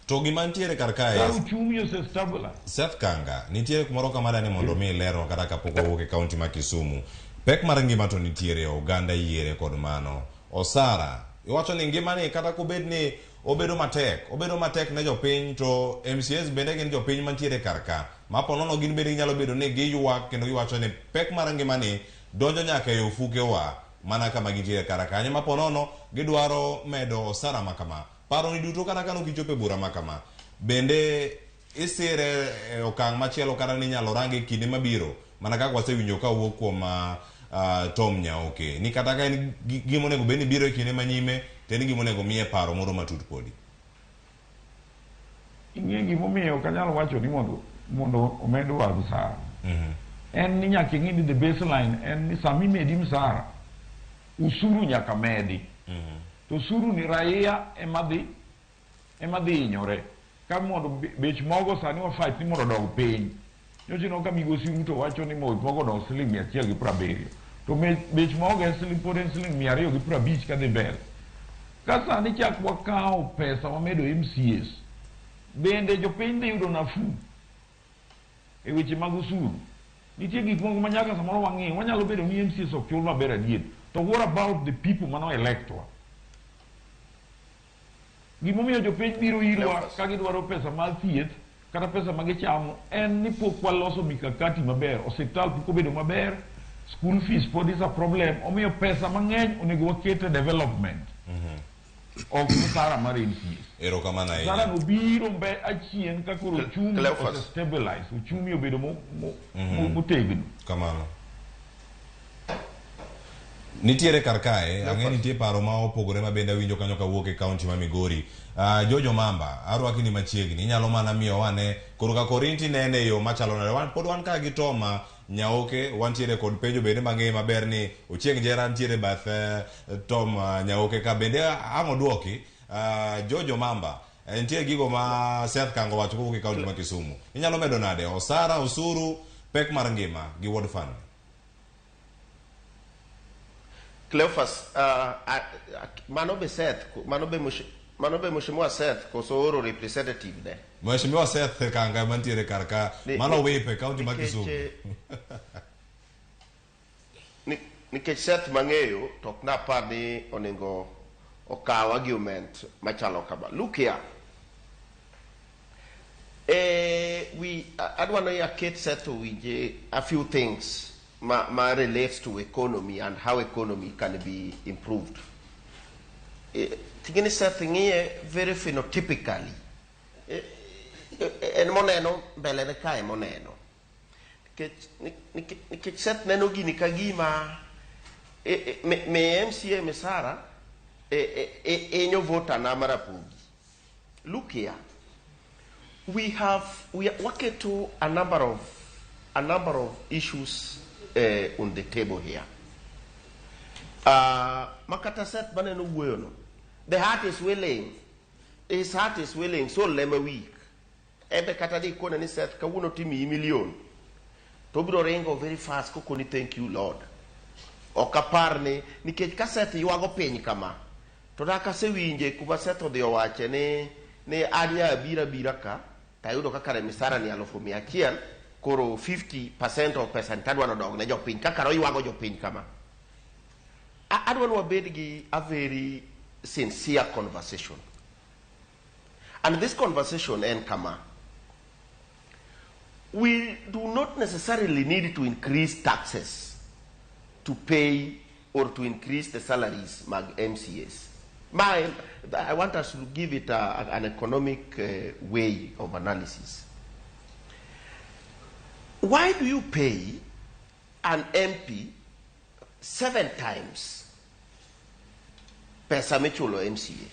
To gima nitiere kar kae Ka uchumi ose stabilize. Seth Kanga, nitiere kumoro kama dani mondo mi ilerwa kata kapok wawuok e kaunti ma Kisumu. Pek mar ngima to nitiere, oganda yiere kod mano. Osara, iwacho ni ngima ni kata kobed ni obedo matek, obedo matek ne jopiny to MCAs bende gin jopiny mantiere kar ka. Ma ponono gin bende ginyalo bedo ni giywak kendo giwacho ni pek mar ngima ni donjo nyaka e ofukewa mana kama gintiere kar kanyo. Ma ponono gidwaro medo osara ma kama. Paro ni duto kata kane ok ichopo e bura ma kama, bende isire e okang' machielo kata ni inyalo range e kinde mabiro mana kaka wasewinjo ka wuok kuom Tom Nyaoke ni kata ka en gima onego bed ni biro e kinde manyime to en gima onego miye paro moro matut podi. Ing'e gimomiyo ok anyal wacho ni mondo omedwa msara. En ni nyaka ing'e ni the baseline en ni sama imedi msara, usuru nyaka medi. To usuru ni raia ema dhi hinyore. Ka mondo bech mogo sani wa fight ni mondo odog piny. Nyocha ineno ka migosi Ruto wacho ni bech mogo odok siling 170. To bech mogo en siling pod en siling 250 kadhi mbele. Ka sani chak wakawo pesa wamedo MCAs, bende jopiny dhi yudo nafuu e weche mag usuru? Nitie gik moko ma nyaka samoro wang'i, wanyalo bedo ni MCAs ok chul maber adier. To what about the people mano elect wa? Gimomiyo jopiny biro irwa ka gidwaro pesa mar thieth kata pesa ma gichamo en ni pok waloso mikakati maber. Osiptal pok obedo maber, school fees pod is a problem. Omiyo pesa mang'eny onego waket e development. Ok msara mar MCAs. Erokamano Msara ahinya. no biro mbe achien ka koro uchumi Cleophas. ose stabilize, uchumi obedo motegno. Kamano. Nitiere kar kae, ang'e nitie paro ma opogore ma bende awinjo kanyo kawuok e kaunti ma Migori. Jojo Mamba, arwaki ni machiegni, inyalo mana miyo wane koro ka korinti nene e yo machalo nade. Wan, pod wan ka gi Toma Nyaoke, wantiere kod penjo bende mang'eye maber ni Ochieng' Njera nitiere bath Tom Nyaoke ka bende ang' oduoki. Jojo Mamba, nitie gigo ma Seth Kango wacho kowuok e kaunti ma Kisumu. Inyalo medo nade? Osara, osuru, pek mar ngima gi Ward Fund. Cleophas, mano be Seth, mano be Mheshimiwa Seth koso oro representative ne. Mheshimiwa Seth Kanga mantiere kar ka, mano Wipe, kaunti ma Kisumu. Nikech Seth mang'eyo to ok napar ni onego okaw argument machalo kama. Look here. Adwa ni aket Seth owinje a few things ma relates to economy and how economy can be improved. Ting'eni Seth ng'iye very phenotypically. En moneno mbele ne kae moneno. Nikech Seth neno gini ka gima me MCA misara enyo voter na Marapogi. Look here. We waketo a number of issues on the table here. Makata Seth maneno wuoyo no. The heart is willing. His heart is willing, so lema weak. Ebe kata di kone ni Seth kawuono timi million. To biro ringo very fast kokoni thank you Lord. Ok apar ni nikech ka Seth ywago piny kama. To dak asewinje kuma Seth odhi owache ni an nya abira bira ka tayudo kaka re misara ni 1,100 koro 50% of pesa ni tadwa nodog ne jopiny kaka roywago jopiny kama. Adwa ni wabed gi a very sincere conversation. And this conversation en kama. We do not necessarily need to increase taxes to pay or to increase the salaries mag MCAs. I want us to give it an economic way of analysis. Why do you pay an MP 7 times pesa michulo MCA,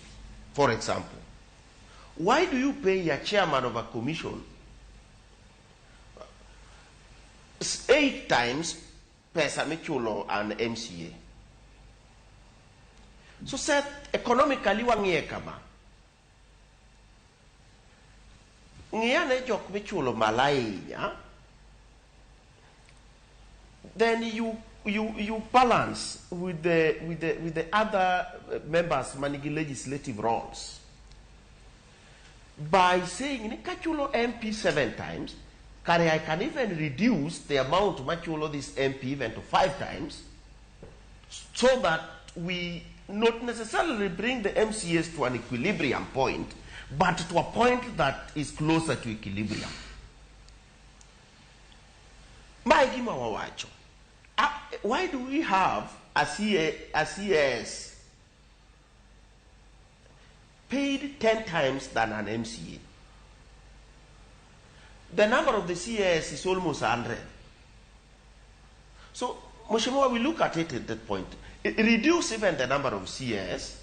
for example? Why do you pay a chairman of a commission 8 times pesa michulo an MCA? So Seth, economically wang'iye kama. Ng'iyane jok michulo malo ahinya, then you balance with the other members manigi legislative roles. By saying ni kachulo MP 7 times, kare I can even reduce the amount machulo this MP even to 5 times, so that we not necessarily bring the MCAs to an equilibrium point, but to a point that is closer to equilibrium. Mae gima wawacho. Why do we have a CAS paid 10 times than an MCA? The number of the CAS is almost 100. So, Mheshimiwa, we look at it at that point. Reduce even the number of CAS,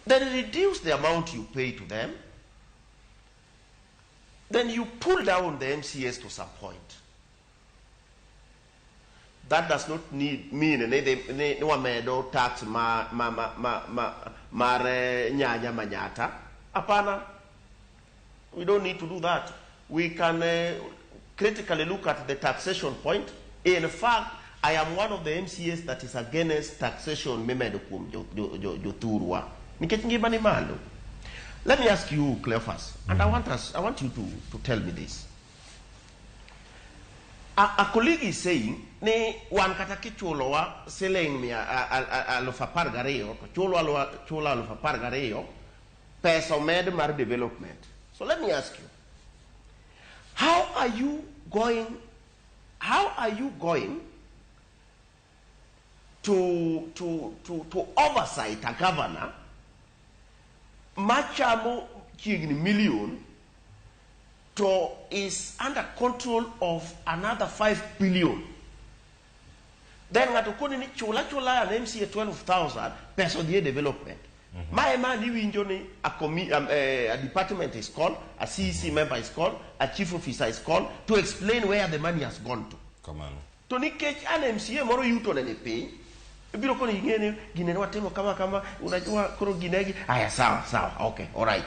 then reduce the amount you pay to them, then you pull down the MCAs to some point. That does not mean ne wamedo tax ma mar nyanya manyata. Hapana. We don't need to do that. We can critically look at the taxation point. In fact, I am one of the MCAs that is against taxation mimedo kuom jothurwa. Nikech ngima ni malo. Let me ask you, Cleophas, and I want you to tell me this. A colleague is saying ni wan kata kichulowa siling 12,000 to chulo chulo 12,000 pesa omed mar development. So let me ask you, how are you going to oversight a governor machamo chiegni million to is under control of another 5 billion? Then ng'ato koni ni chula chula an MCA 12,000 pesa odhi e development. Ma ema niwinjo ni a department is called, a CEC member is called, a chief officer is called to explain where the money has gone to. Kamano. To nikech an MCA moro yuto ne ni piny, ibiro koni ing'e ni gine ne watimo kama kama, unajua koro ginegi, aya sawa sawa, okay, all right.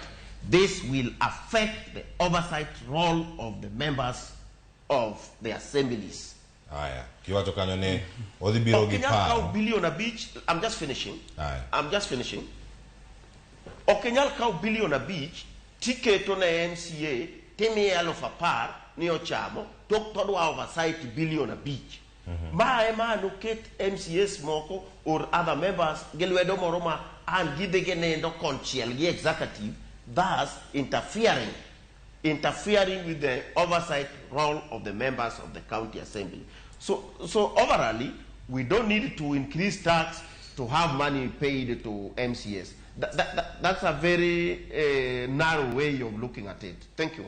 This will affect the oversight role of the members of the assemblies. Aya, kiwacho kanyo ni odhi biro gi Ok inyal kawo paro. billion abich, I'm just finishing. Aya. I'm just finishing. Ok inyal kawo billion abich tiketo ne MCA timiye 10,000 ni ochamo to todwa oversight billion abich. Ma ema noket MCAs moko or other members gi lwedo moro ma an gidhi ginindo konchiel gi executive, thus interfering with the oversight role of the members of the county assembly. So overall, we don't need to increase tax to have money paid to MCAs. That's a very narrow way of looking at it. Thank you.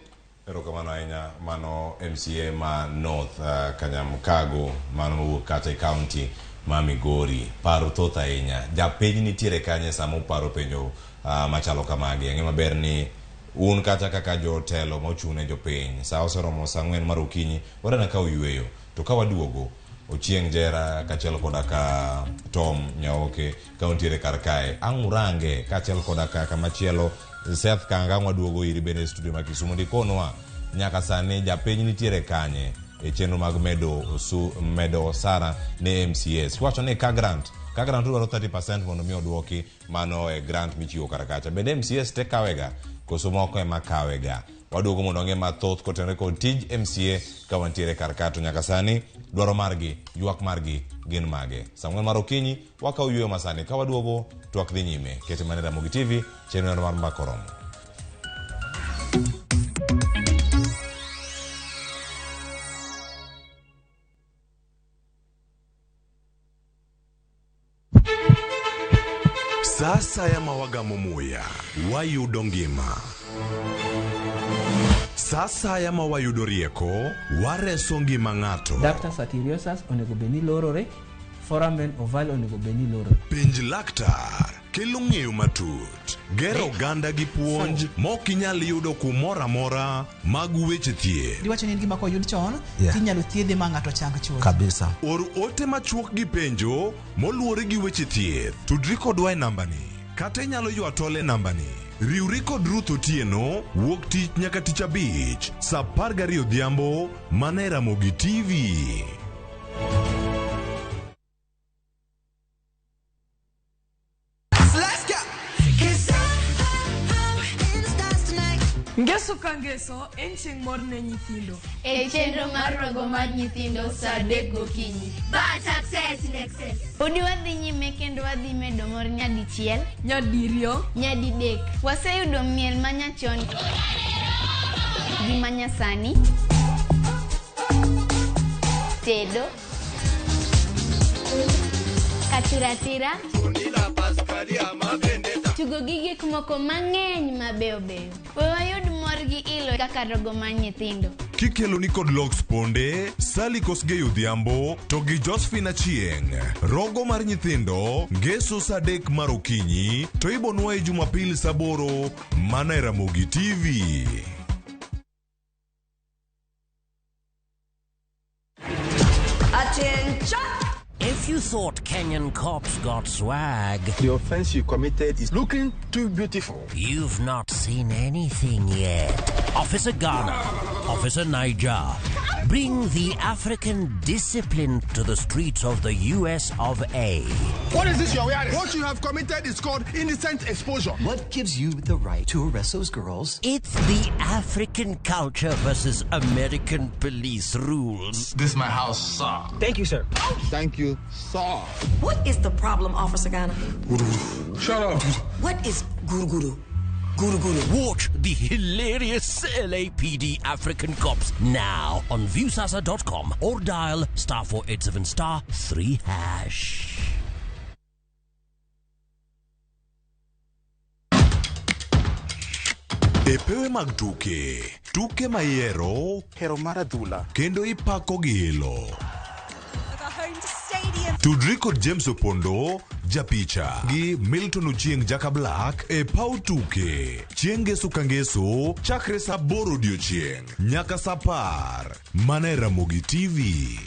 Erokamano ahinya mano MCA ma North Kanyamkago mano mowuok kata e county ma Migori. Paro thoth ahinya. Japiny nitiere kanye sama uparo penjo machalo kamagi. Ang'e maber ni un kata kaka jotelo mochung' ne jopiny. Sa oseromo sa 4 mar okinyi, wadana ka uyweyo. To ka waduogo, Ochieng' Jera kaachiel koda ka Tom Nyaoke ka untiere kar kae. Ang' urange kaachiel koda ka kamachielo Seth Kanga ang' waduogo iri bende e studio ma Kisumu. Ndikonwa nyaka sani japiny nitiere kanye e chenro mag medo osara ne MCAs. Iwacho ni ka grant dwaro 30% mondo mi oduoki mano e grant michiwo kar kacha. Bende MCAs te kawega koso moko ema kawega. Waduogo mondo wang'e mathoth kotenore kod tij MCA ka wantiere kar ka to nyaka sani dwaro margi, ywak margi gin mage. Sa 4 mar okinyi wakawo yweyo masani ka waduogo twak dhi nyime. Kete mana e Ramogi TV, chenro mar Mbaka Oromo. Sa asaya ma wagamo muya, wayudo ngima. Sa asaya ma wayudo rieko, wareso ngima ng'ato. Ductus arteriosus onego bed ni lorore, foramen ovale onego bed ni lorore. Penj laktar kelo ng'eyo matut, gero oganda gi puonj mok inyal yudo kumoro amora mag weche thieth. Diwacho ni en gima koyud chon, Yeah. tinyalo thiedhe ma ng'ato chang chuth. Kabisa. Or ote machuok gi penjo moluwore gi weche thieth. Tudri kodwa e nambani kata inyalo ywa tol e nambani. Riwri kod Ruth Otieno wuok tich nyaka tich abich sa 12 odhiambo mana e Ramogi TV. Let's go. 'Cause I'm in the stars tonight. Ngeso ka ngeso en chieng' mor ne nyithindo. E chenro mar rogo mar nyithindo sa 3 gokinyi. Bad success in excess. Podi wadhi nyime kendo wadhi medo mor nyadichiel, Nyadiriyo, nyadidek. Waseyudo miel manyachon gi manyasani, tedo, katiratira, tugo gi gik moko mang'eny mabeyo beyo. We wayud mor gi ilo kaka rogo mar nyithindo. Kikelo ni kod Lox Ponde, Sally Kosgei Odhiambo to gi Josephine Achieng'. Rogo mar nyithindo ngeso sa 3 mar okinyi to ibonwa e Jumapil sa 8 mana e Ramogi TV. Attention! If you thought Kenyan cops got swag, The offense you committed is looking too beautiful. you've not seen anything yet. Officer Ghana, Officer Niger, Bring the African discipline to the streets of the US of A. What is this you're wearing? What you have committed is called indecent exposure. What gives you the right to arrest those girls? It's the African culture versus American police rules. This is my house, sir. Thank you, sir. Thank you, sir. What is the problem, Officer Ghana? Shut up. What is guru guru? Guru guru. Watch the hilarious LAPD African Cops now on Viusasa.com or dial star 487 star 3 hash. E pewe mag tuke, tuke ma ihero, hero mar adhula, kendo ipako gi ilo. Tudri kod James Opondo, japicha, gi Milton Ochieng Jaka Black e paw tuke. Chieng' ngeso ka ngeso, chakre saa aboro odiochieng' nyaka saa apar. Mana e Ramogi TV.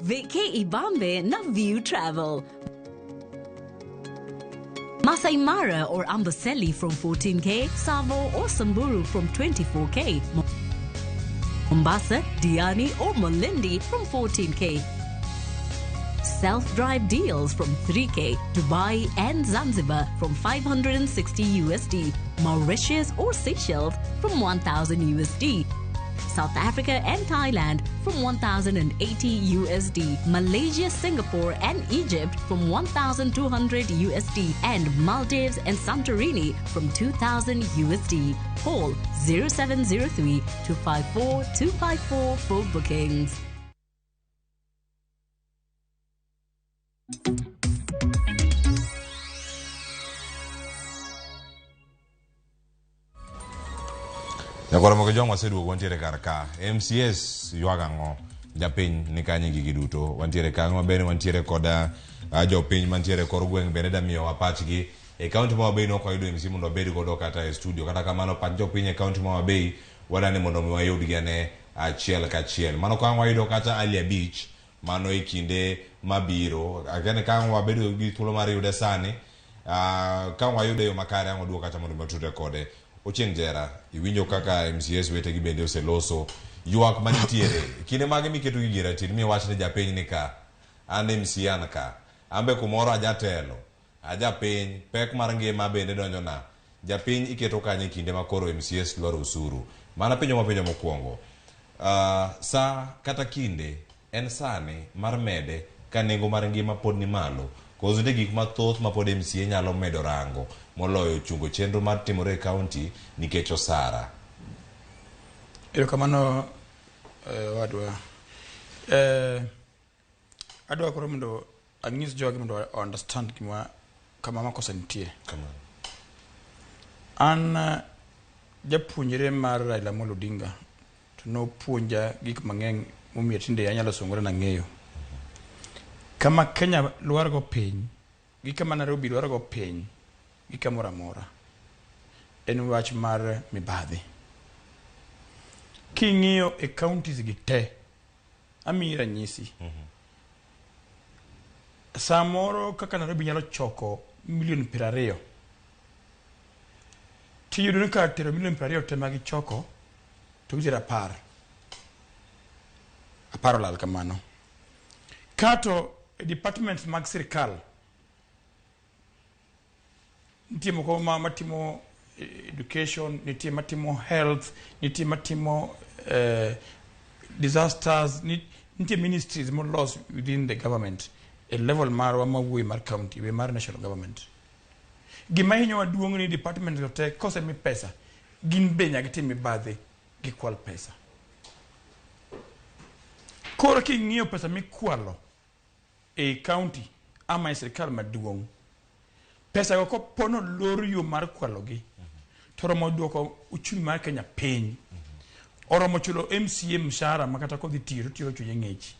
Vacay Ibambe na View Travel. Masai Mara or Amboseli from 14K, Savo or Samburu from 24K. Mombasa, Diani or Malindi from 14K. Self-drive deals from 3K, Dubai and Zanzibar from 560 USD, Mauritius or Seychelles from 1000 USD. South Africa and Thailand from 1080 USD, Malaysia, Singapore and Egypt from 1200 USD, and Maldives and Santorini from 2000 USD. Call 0703 254 254 for bookings. Nyakwar Mogo Jong waseduogo wantiere kar ka. MCS ywak ang'o? Japiny ni kanye gigi duto. Wantiere ka ang'o bende wantiere koda jopiny mantiere kor gweng' bende da miyowa pachgi. E kaunti ma Homa Bay nok wayudo MC mondo wabed godo kata e studio. Kata kamano pach jopiny e kaunti ma Homa Bay wadani mondo mi wayudgi ane achiel kachiel. Mano ka ang' wayudo kata Ali Abich mano e kinde mabiro. Akia ni ka ang' wabedo gi thuolo mar yude sani, ka ang' wayude e yo makare ang' waduog kacha mondo mi watudre kode. Ochieng' Jera, iwinjo kaka MCS wetegi bende oseloso ywak manitiere. Kinde mage miketo gigi e ratil miwach ni japiny ni ka, an MCA an ka, an be kumoro ajatelo, ajapiny, pek mar ngima bende donjona. Japiny iketo kanye e kinde ma koro MCS dwaro osuru. Mana penjo mapenjo mokwongo. Sa kata kinde en sani mar mede ka nengo mar ngima pod ni malo. Koso nitie gik mathoth ma pod MCA nyalo medo rango moloyo chungo chenro mar timore e kaunti nikech osara. Erokamano wadwa. Adwa koro mondo anyis jogi mondo understand gima kama makosa nitie. Kamano. An japuonjre mar Raila Amolo Odinga to nopuonja gik mang'eny momiyo tinde anyalo sungora nang'eyo. Kama Kenya lwargo piny, gi kama Nairobi lwargo piny, gi kamoro amora, en wach mar mibadhi. King'iyo e counties gi te, amiyi ranyisi. Samoro kaka Nairobi nyalo choko milion 20, tiyudo ni kar tero milion 20 te magichoko, to gitero 10. 10 olal kamano. Kato e departments mag sirikal, nitie moko matimo education, nitie matimo health, nitie matimo disasters, nitie ministries molos within the government e level marwa mawuoyi mar county, we mar national government. Gima hinyowa duong' ni department go te kosemi pesa, gin be nyaka gitim mibadhi, gikwal pesa. Koro king'iyo pesa mikwalo e county ama e sirikal maduong', pesa go kopo nolor yo mar kwalogi, to oromo duoko uchumi mar Kenya piny. Oromo chulo MCA mshahara ma kata kodhi tiyo to tiyo chunye ng'ich.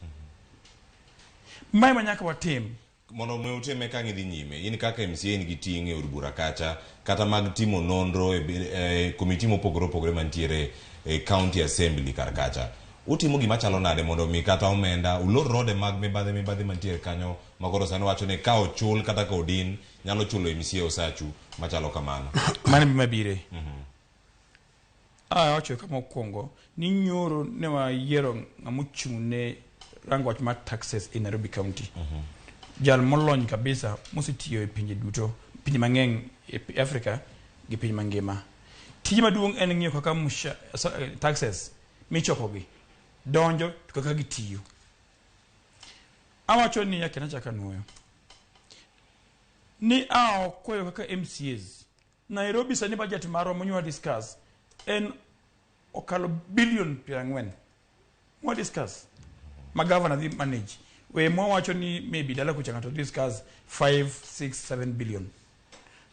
Mae ma nyaka watim. Mondo mi utime ka ng'idhi nyime, in kaka MCA in gi ting' e od bura kacha, kata mag timo nonro e komiti mopogore opogore mantiere e county assembly kar kacha. Utimo gima chalo nade mondo mi kata omenda ulor rode mag mibadhi mibadhi mantiere kanyo ma koro sani wacho ni ka ochul kata ka odin nyalo chulo MCA osachu machalo kamano. Mano gima bire. Awacho kama mokwongo ni nyoro ne wayiero ng'ama ochung' ne rango wach mar taxes e Nairobi County. Jal molony kabisa mosetiyo e pinje duto, pinje mang'eny e Africa gi piny mangima. Tije maduong' en ng'iyo kaka taxes michokogi donjo to kaka gitiyo. Awacho ni yake nachaka nuoyo ni a okwayo kaka MCAs Nairobi sani budget marwa monywa discuss en okalo billion 40 mwa discuss ma governor dhi manage we mwawacho ni maybe dala kucha ng'ato discuss 5 6 7 billion.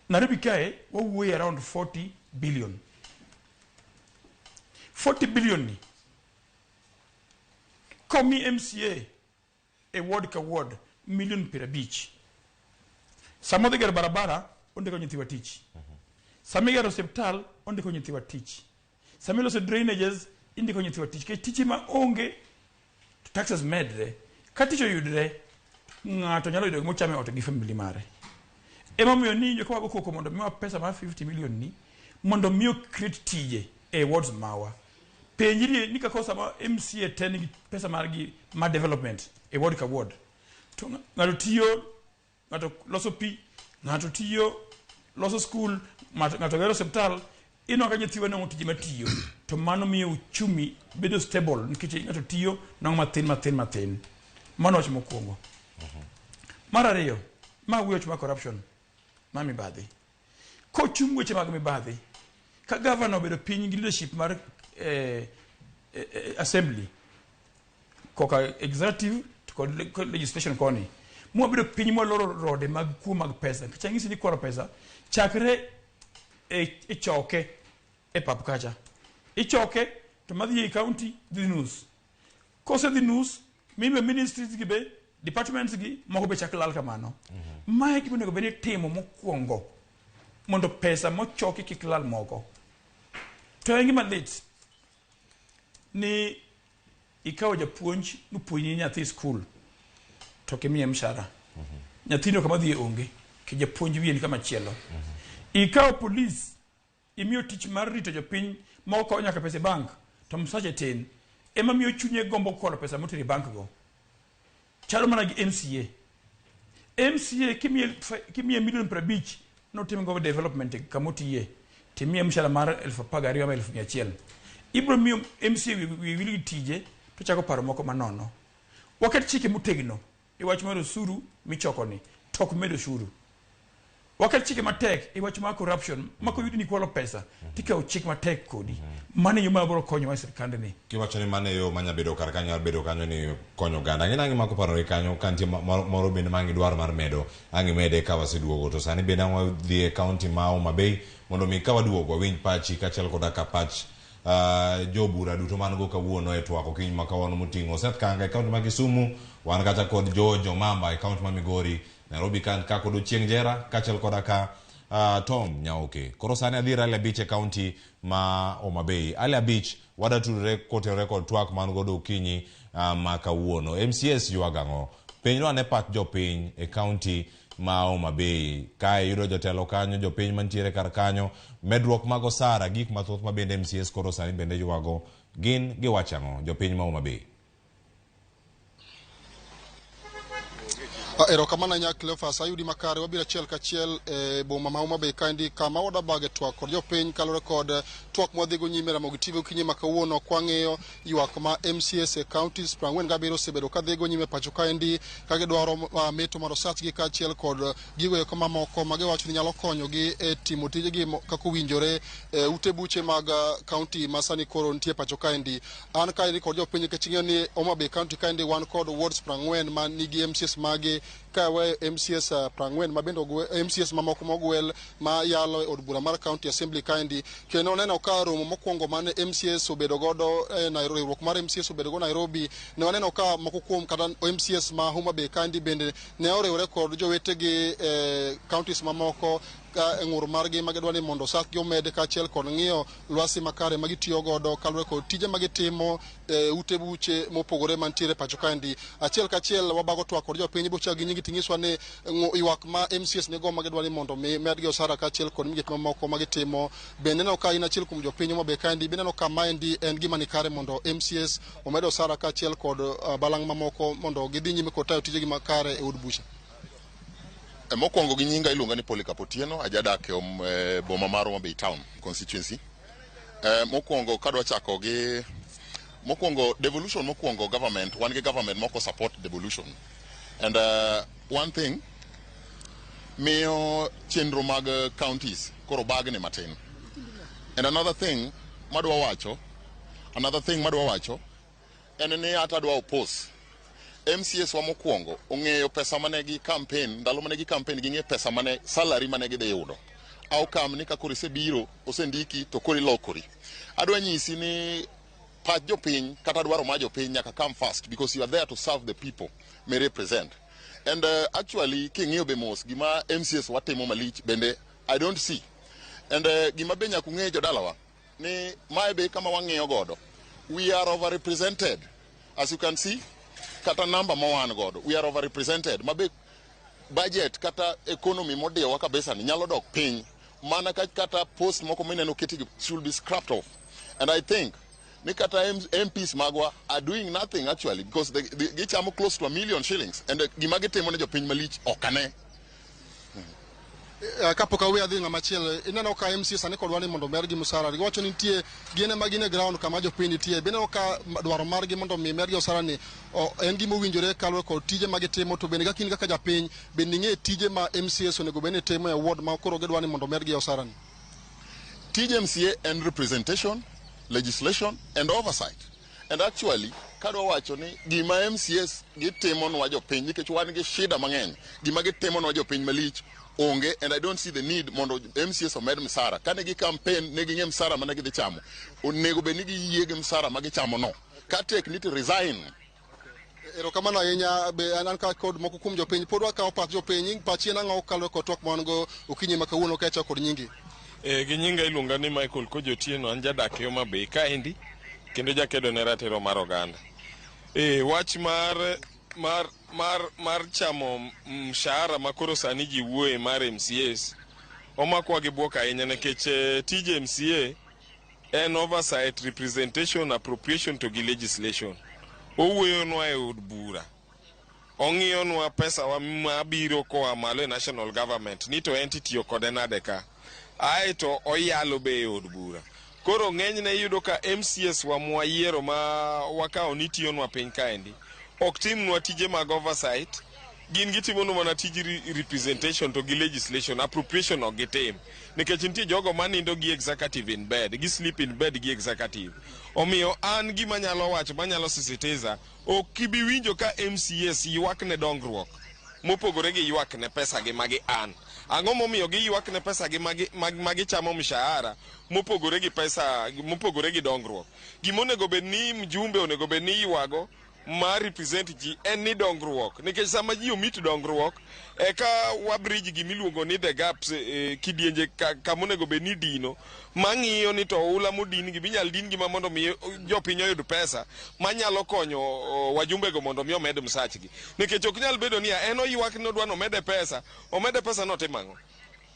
Nairobi kae wawuoyo around 40 billion. 40 billion ni komi MCA e ward ka ward million 50, sama odhi gero barabara ondiko nyithiwa tich, sama igero osiptal ondiko nyithiwa tich, sama iloso drainages indiko nyithiwa tich, nikech tich ma onge to taxes medre. Ka tich oyudre, ng'ato nyalo yudo gima ochamo e ot gi family mare. Emomiyo ni ka wago koko mondo miwa pesa mar 50 million ni mondo mi create tije e wards mawa. Penjri ni kaka sama MCA te nigi pesa margi mar development e ward ka ward, to ng'ato tiyo, ng'ato loso pi, ng'ato tiyo loso school, ng'ato gero osiptal, ineno ka nyithiwa nwang'o tije matiyo, to mano miyo uchumi bedo stable nikech ng'ato tiyo nwang'o mathin mathin mathin. Mano wach mokwongo. Mar ariyo, ma wuoyo wach mar corruption, mar mibadhi. Kochung weche mag mibadhi, ka governor obedo piny gi leadership mar assembly koka executive to kod legislation koni, mwabedo piny mwaloro rode mag kuo mag pesa, nikech ang'isi ni kwalo pesa chakre e choke e pap kacha ichoke to madhi ei county dhi nus, kosedhi nus mimiyo ministries gi be departments gi moko be chak lal kamano. Mae gima onego bed ni itimo mokwongo mondo pesa mochoki kik lal moko. To en gima lit ni ikawo japuonj nopuonji nyathi skul to ok imiye mshahara, nyathino kama dhiye onge ke japuonj wiye ni kama chielo. Ikawo polis imiyo tich mar rito jopiny moko kawo nyaka pesa e bank to msache tin, ema miyo chunye gombo kwalo pesa motero e bank go. Chalo mana gi MCA. MCA kimiye milion 50 notim go development kamotiye, timiye mshahara mar 12,000 ama 100,000, ibiro miyo MCA wiye wil gi tije to chako paro moko manono. Waket chike motegno e wach mar osuru michoko ni to ok med osuru. Waket chike matek e wach mar corruption ma koyudi ni kwalo pesa tikawo chik matek kodi. Mano e yo ma biro konyowa e sirkandni. Kiwacho ni mano e yo manya bedo kar kanyo bedo kanyo ni konyo oganda, ng'e nang'e mako parore kanyo ka nitie moro bende ma ang' idwaro mar medo ang' imede ka waseduogo. To sani bende ang' wadhi e kaunti ma Homa Bay mondo mi ka waduogo wawinj pachi kaachiel koda ka pach jobura duto man go kawuono e twak okinyi ma kawuono moting'o Seth Kanga e kaunti ma Kisumu, wan kacha kod George Omamba e kaunti ma Migori, Nairobi ka kod Ochieng' Jera kaachiel koda ka Tom Nyaoke. Koro sani adhi Rally Abich e kaunti ma Homa Bay. Ali Abich wada tudore kotenore kod twak man godo okinyi ma kawuono. MCS ywago ang'o? Penjwa ane pach jopiny e kaunti ma Homa Bay. Kae yudo jotelo kanyo, jopiny mantiere kar kanyo, medruok mag osara, gik mathoth ma bende MCS koro sani bende ywago, gin giwacho ang'o jopiny ma Homa Bay? Erokamano ahinya Cleophas, ayudi makare. Wabiro achiel kachiel e boma ma Homa Bay kaendi kama wadabage twak kod jopiny kaluwore kod twak mwadhigo nyime Ramogi TV okinyi ma kawuono kwang'iyo ywak ma MCAs e counties 47 osebedo kadhigo nyime pacho kaendi ka gidwaro meto mar osachgi kaachiel kod gigo eko mamoko ma giwacho ni nyalo konyogi e timo tijegi kaka owinjore e ute buche mag county ma sani koro nitie pacho kaendi. An kaendi kod jopiny nikech ing'eyo ni Homa Bay county kaendi wan kod wards 40 ma nigi MCAs magi ka weyo MCAs 40 ma bende MCAs mamoko mogwel ma yalo e od bura mar county assembly kaendi. Kendo neno ka romo mokwongo mane MCAs obedo godo e Nairobi, riwruok mar MCAs obedo go Nairobi, ne waneno ka moko kuom kata MCAs ma Homa Bay kaendi bende ne oriwore kod jowetegi e counties mamoko. ka e ng'ur margi ma gidwa ni mondo osachgi omed kaachiel kod ng'iyo lwasi makare ma gitiyo godo kaluwore kod tije ma gitimo e ute buche mopogore mantiere pacho kaendi. Achiel kachiel wabago twak kod jopiny bochak gi nyingi ting'iswa ni ywak ma MCAs nigo ma gidwa ni mondo mi medgi osara kaachiel kod migepe mamoko ma gitimo. Bende ineno ka in achiel kuom jopiny Homa Bay kaendi, be ineno ka maendi en gima nikare mondo MCAs omed osara kaachiel kod balang' mamoko mondo gidhi nyime kod tayo tijegi makare e od bucha? Mokwongo gi nyinga iluonga ni Polycarp Otieno, ajadak e boma mar Homa Bay Town constituency. Mokwongo kadwa chako gi mokwongo devolution, mokwongo government wan gi government moko support devolution and one thing miyo chenro mag counties koro bagni matin. And another thing madwa wacho, another thing madwa wacho en ni ata adwa oppose MCAs wa. Mokwongo ong'eyo pesa mane gi campaign, ndalo mane gi campaign ging'e pesa mane salary mane gidhi yudo. Outcome ni ka koro isebiro osendiki to koro ilokori. Adwa nyisi ni pach jopiny kata dwaro mar jopiny nyaka come first, because you are there to serve the people may represent. And actually king'iyo be mos gima MCAs watimo malich bende I don't see. And gima be nyaka ung'e jodalawa ni mae be kama wang'iyo godo, we are overrepresented. As you can see, kata namba ma wan godo, we are overrepresented, mabe budget kata economy modiyowa kabisa ni nyalo dok piny mana ka kata post moko mineno keti should be scrapped off. And I think ni kata MPs magwa are doing nothing actually, because they gichamo close to 1 million shillings and gima gitimo ne jopiny malich ok ane. Kapok awe adhi ng'ama chielo, ineno ka MCA sani kodwa ni mondo omergi musara, giwacho ni nitie gin ema gin e ground kama jopiny nitie. Be ineno ka dwaro margi mondo mi mergi osara ni en gima owinjore kaluwore kod tije ma gitimo? To bende kaka in kaka japiny, bende ing'e tije ma MCAs onego bed ni timo e ward ma koro gidwa ni mondo omergi osara ni? Tij MCA en representation, legislation and oversight. And actually kadwa wacho ni gima MCAs gitimonwa jopiny, nikech wan gi shida mang'eny, gima gitimonwa jopiny malich onge, and I don't see the need mondo MCAs omed msara. Kane gi campaign ne ging'e msara mane gidhi chamo, onego bed ni giyie gi msara ma gichamo no. Ka tek ni to resign. Erokamano ahinya. Be an ka kod moko kuom jopiny, pod wakawo pach jopiny. Pachi en ang'o kaluwore kod twak ma wan go okinyi ma kawuono ka ichako kod nyingi? E, gi nyinga iluonga ni Michael Kojo Otieno, an jadak e Homa Bay kaendi kendo jakedo ne ratiro mar oganda. E, wach mar chamo mshahara ma koro sani ji wuoye mar MCAs omakwa gi buok ahinya, nikech tij MCA en oversight, representation, appropriation to gi legislation. Owuoyonwa e od bura, ong'iyonwa pesa wa mabiro koa malo e national government ni to en titiyo kode nade ka, aeto oyalo be e od bura. Koro ng'enyne iyudo ka MCAs wa mwayiero ma wakawo ni tiyonwa piny kaendi ok timnwa tije mag oversight. Gin gitimonwa mana tij representation to gi legislation. Appropriation ok gitim, nikech nitie jogo manindo gi executive in bed, gi sleep in bed gi executive. Omiyo an gima nyalo wacho, manyalo sisitiza, ok ibi winjo ka MCAs ywak ne dongruok mopogore gi ywak ne pesa gi magi an. Ang'o momiyo giywak ne pesa gi magi magichamo mshahara mopogore gi pesa, mopogore gi dongruok? Gima onego bed ni mjumbe onego bed ni ywago mar represent ji en ni dongruok, nikech sama ji omit dongruok eka wa bridge gimiluongo ni the gaps, kidienje kama onego bed ni dino mang'iyo ni to oula modin gi binyal din gi ma mondo mi jopiny oyud pesa manyalo konyo wajumbego mondo mi omed msachgi, nikech ok nyal bedo niya en oywak ni odwa nomede pesa, omede pesa notimo ang'o?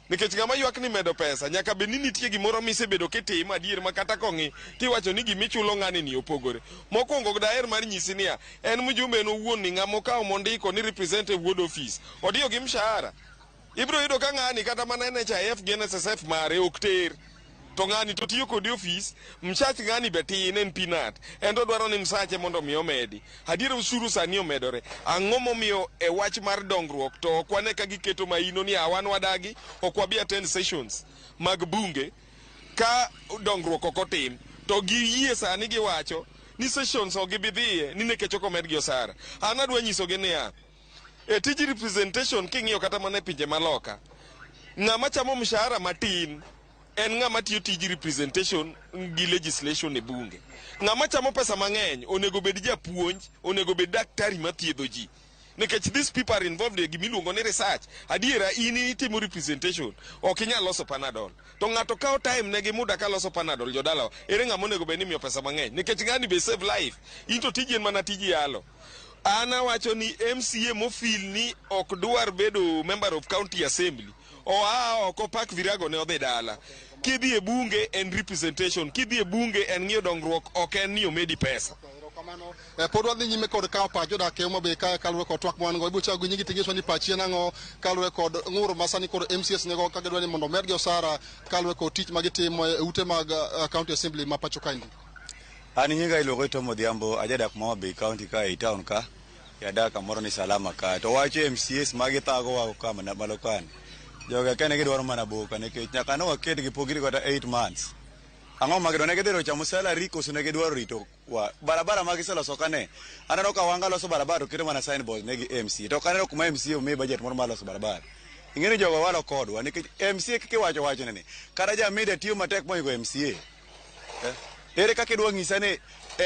Nikech ng'ama ywak ni medo pesa nyaka bed ni nitie gimoro misebedo kitimo adier ma kata kong'i tiwacho ni gimichulo ng'ani ni opogore. Mokwongo daher mar nyisi niya, en mjumbe en owuon ni ng'ama okawo mondiko ni represent e ward office odiyo gi mshahara, ibiro yudo ka ng'ani kata mana NHIF gi NSSF mare ok ter, to ng'ani to tiyo kode ofis. Msach ng'ani be tin, en peanut. En to dwaro ni msache mondo mi omedi. Adier osuru sani omedore, ang'o momiyo e wach mar dongruok to ok wane ka giketo maino ni wan wadagi ok wabi attend sessions mag bunge ka dongruok ok otim? To giyie sani giwacho ni sessions ok gibi dhiye ni nikech ok omedgi osara. An adwa nyisogi niya, e tij representation king'iyo kata mana e pinje maloka, ng'ama chamo mshahara matin en ng'ama tiyo tij representation gi legislation e bunge. Ng'ama chamo pesa mang'eny onego bed japuonj, onego bed daktari mathiedho ji. Nikech these people are involved e gimiluongo ni research. Adiera in itimo representation, ok inyal loso Panadol. To ng'ato kawo time ne gi muda ka loso Panadol jodalawa. Ere ng'ama onego bed ni imiyo pesa mang'eny? Nikech ng'ani be save life. In to tiji en mana tij yalo. An awacho ni MCA mofil ni ok dwar bedo member of county assembly oa oko pak virago ne odhi dala. Kidhi e bunge en representation, kidhi e bunge en ng'iyo dongruok, ok en ni omedi pesa. Pod wadhi nyime kod kawo pach jodak e Homa Bay kae kaluwore kod twak ma wan go. Ibiro chako gi nyingi tinyiso ni pachi en ang'o kaluwore kod ng'ur ma sani koro MCAs nigo ka gidwa ni mondo omedgi osara kaluwore kod tich ma gitimo e ute mag county assembly ma pacho kaendi. An nyinga iluongo ni Tom Odhiambo, ajadak ma Homa Bay County ka ei town ka, adak kamoro ni Salama ka. To wach MCAs ma githagowa ka malo kani, jogi akia ni gidwaro mana boka nikech nyaka ne waketgi pok girito kata 8 months. Ang'o ma gidwaro? Ne gidhi chamo salary koso ne gidwaro rito wa? Barabara ma giseloso ka ne, aneno ka Wanga loso barabara to keto mana signboard ne gi MCA. To ok aneno kuma MCA omi budget moro mar loso barabara. Ing'e ni jogo walo kodwa nikech MCA kaka iwacho wachne ni, kata ja media tiyo matek mohingo MCA. Ere kaka idwa nyisa ni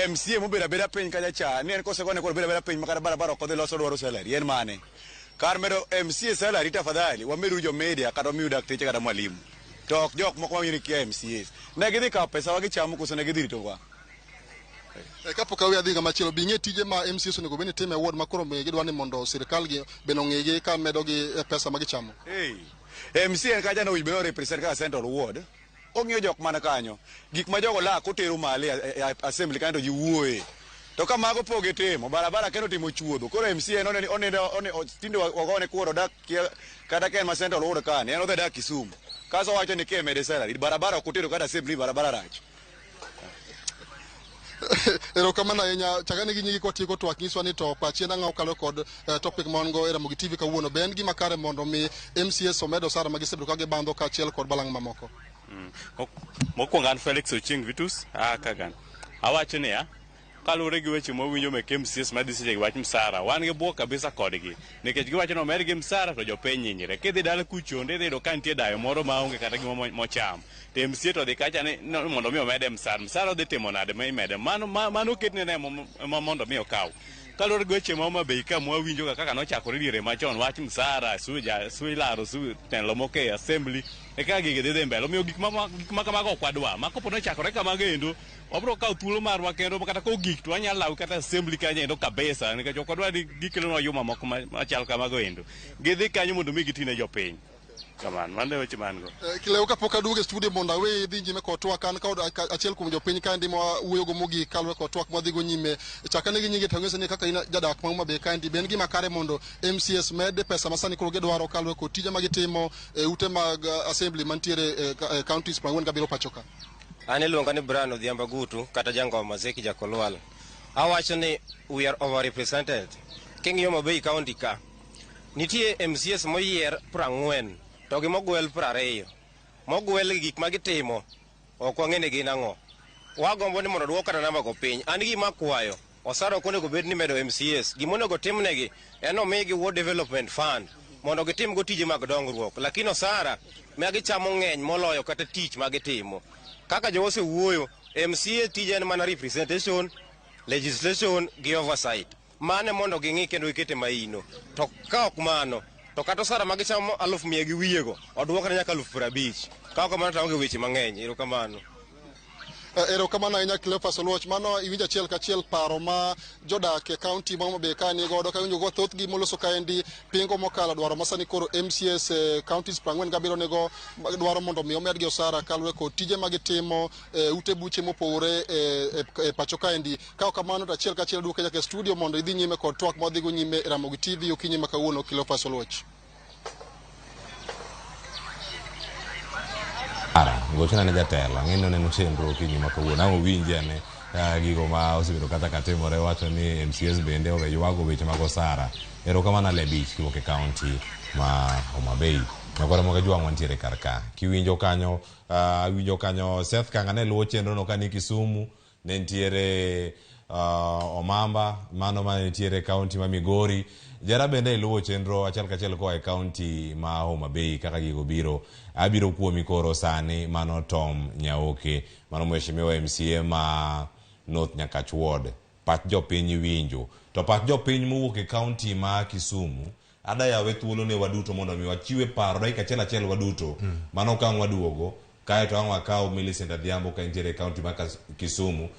MCA mobedo abeda piny kacha cha ni en kosegone koro obedo abeda piny ma kata barabara ok odhi loso dwaro salary en mane? Kar medo MCA salary tafadhali wamedu jo media kata wamiu dakteche kata mwalimu. To ok jok moko mawinjo ni kia MCAs. Ne gidhi kawo pesa wa gichamo koso ne gidhi rito wa? Kapok aweyo adhi ng'ama chielo, be ing'e tije ma MCAs onego bed ni timo e ward ma koro gidwa ni mondo sirikal gi bende ong'igi ka medogi pesa ma gichamo? Hey, MCA en kacha no bed represent kaka Central Ward. Ong'iyo jok man kanyo. Gik ma jogo lak otero malo e assembly kanyo to ji wuoye. To ka mago pok gitimo, barabara kendo timo chuodho. Koro MCA en oneni oneno one tinde wagone kuor odak kia kata ka en ma Central Ward kani, en odhi dak Kisumu. Kaso owacho ni kemede salary, barabara ok otero kata assembly barabara rach. Erokamano ahinya. Chakane gi nyingi kwatieko twak nyiswa ni to pachi en ang'o kaluwore kod topic ma wan go e Ramogi TV kawuono. Be en gima kare mondo mi MCAs omed osara ma gisebedo ka gibandho kaachiel kod balang' mamoko? Mokwongo an Felix Ochieng Vitus, aa Kagan. Awacho niya, kaluwore gi weche mwawinjo mek MCAs madhi seche gi wach msara, wan gi bwok kabisa kodgi. Nikech giwacho ni omedgi msara to jopiny hinyre. Kidhi dala kuchonde idhi yudo ka nitie dayo moro maonge kata gima mocham. To MCA to odhi kacha ni mondo mi omede msara. Msara odhi timo nade ma imede? Mano mano oketne ne mondo mi okaw. Kaluwore gi weche ma Homa Bay ka mwawinjo ga kaka nochakore diere machon wach msara, su ilaro su telo moko e assembly e kaka gigi dhi mbele. Omiyo gik ma kamago ok wadwa. Ma kopo nochakore kamago endo, wabiro kawo thuolo marwa kendo kata kogik to wanyalo law kata assembly kanyo endo kabisa nikech ok wadwa ni gikelonwa yuma moko machal kamago endo. Gidhi kanyo mondo mi gitine jopiny. Kamano, mano e weche ma an go. Kileo kapok aduogo e studio mondo awe dhi nyime kod twak, an kod achiel kuom jopiny kaendi ma wuoyogo mogik kaluwore kod twak mwadhigo nyime. Chakane gi nyingi to ng'ise ni kaka in jadak ma Homa Bay kaendi, be en gima kare mondo MCAs med pesa ma sani koro gidwaro kaluwore kod tije ma gitimo e ute mag assembly mantiere e counties 47 pacho ka? An iluonga ni Brian Odhiambo Gutu kata Jangoma Zeki Jakolwal. Awacho ni we are overrepresented. King'iyo Homa Bay County ka, nitie MCAs moyier 40 to gi mogwel 20. Mogwel gi gik ma gitimo ok wang'e ni gin ang'o. Wagombo ni mondo duok kata namba go piny. An gima akwayo, osara ok onego bed ni medo MCAs. Gima onego timnegi en omigi Ward Development Fund mondo gitim go tije mag dongruok. Lakini osara ma gichamo ng'eny moloyo kata tich ma gitimo. Kaka jowa osewuoyo, MCA tije en mana representation, legislation gi oversight. Mane mondo ging'i kendo gikete maino. To ka ok mano, to kata osara ma gichamo 1,100 gi wiyego, oduokne nyaka 50,000. Ka ok kamano to aonge weche mang'eny. Erokamano. Erokamano ahinya Cleophas Oluoch. Mano iwinjo achiel kachiel paro ma jodak e county ma Homa Bay ka nigodo. Ka iwinjo go thothgi moloso kaendi pingo mokalo dwaro ma sani koro MCAs e counties 47 nigo dwaro mondo mi omedgi osara kaluwore kod tije ma gitimo e ute buche mopogore e pacho kaendi. Ka ok kamano to achiel kachiel duoke nyaka e studio mondo idhi nyime kod twak ma wadhigo nyime e Ramogi TV okinyi ma kawuono. Cleophas Oluoch. Ara, gochona ne jatelo, ang'e ni oneno chenro okinyi ma kawuono. Ang' owinji ane gigo ma osebedo kata ka timore, wacho ni MCAs bende owe ywago weche mag osara. Erokamano Ale Beach kiwuok e county ma Homa Bay. Nyakwara Moga Jwang' wantiere kar ka. Kiwinjo kanyo, winjo kanyo Seth Kanga ne luwo chenro no kani Kisumu, ne nitiere Omamba, mano ma nitiere e county ma Migori. Jara bende iluwo chenro achiel kachiel koa e county ma Homa Bay kaka gigo biro. Abiro kuomi koro sani, mano Tom Nyaoke, mano mheshimiwa MCA ma North Nyakach Ward. Pach jopiny iwinjo. To pach jopiny mowuok e kaunti ma Kisumu, ada yawe thuolo ne waduto mondo mi wachiwe paro dakika achiel achiel waduto. Mano ka ang' waduogo, kaeto ang' wakaw Millicent Adhiambo ka entiere e kaunti ma Kisumu,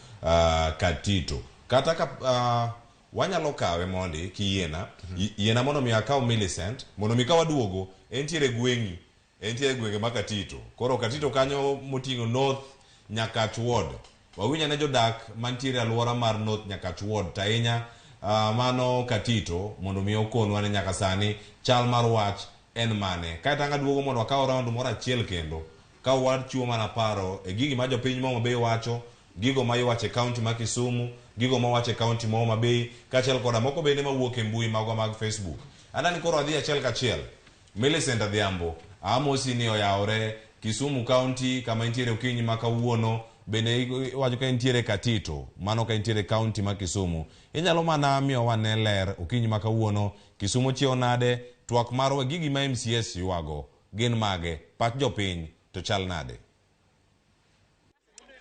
Katito. Kata ka wanyalo kawe mondi kiyiena, yiena mondo mi akaw Millicent, mondo mi ka waduogo, entiere gweng'i, entiere gwenge ma Katito. Koro Katito kanyo moting'o North Nyakach Ward. Wawinj ane jodak mantiere alwora mar North Nyakach Ward, to ahinya mano Katito, mondo mi okonwa ni nyaka sani chal mar wach en mane. Kaeto ang' aduogo mondo wakaw round moro achiel kendo, ka wachiwo mana paro e gigi ma jopiny ma Homa Bay wacho, gigo ma iwacho e kaunti ma Kisumu, gigo ma wacho e kaunti ma Homa Bay, kaachiel koda moko bende mawuok e mbui magwa mag Facebook. Adani koro adhi achiel kachiel. Millicent Adhiambo, amosi ni oyawore Kisumu County kama intiere okinyi ma kawuono, bende iwacho ka intiere Katito, mano ka intiere kaunti ma Kisumu. Inyalo mana miyo wane ler okinyi ma kawuono, Kisumu chiewo nade, twak marwa gigi ma MCS ywago gin mage, pach jopiny to chal nade?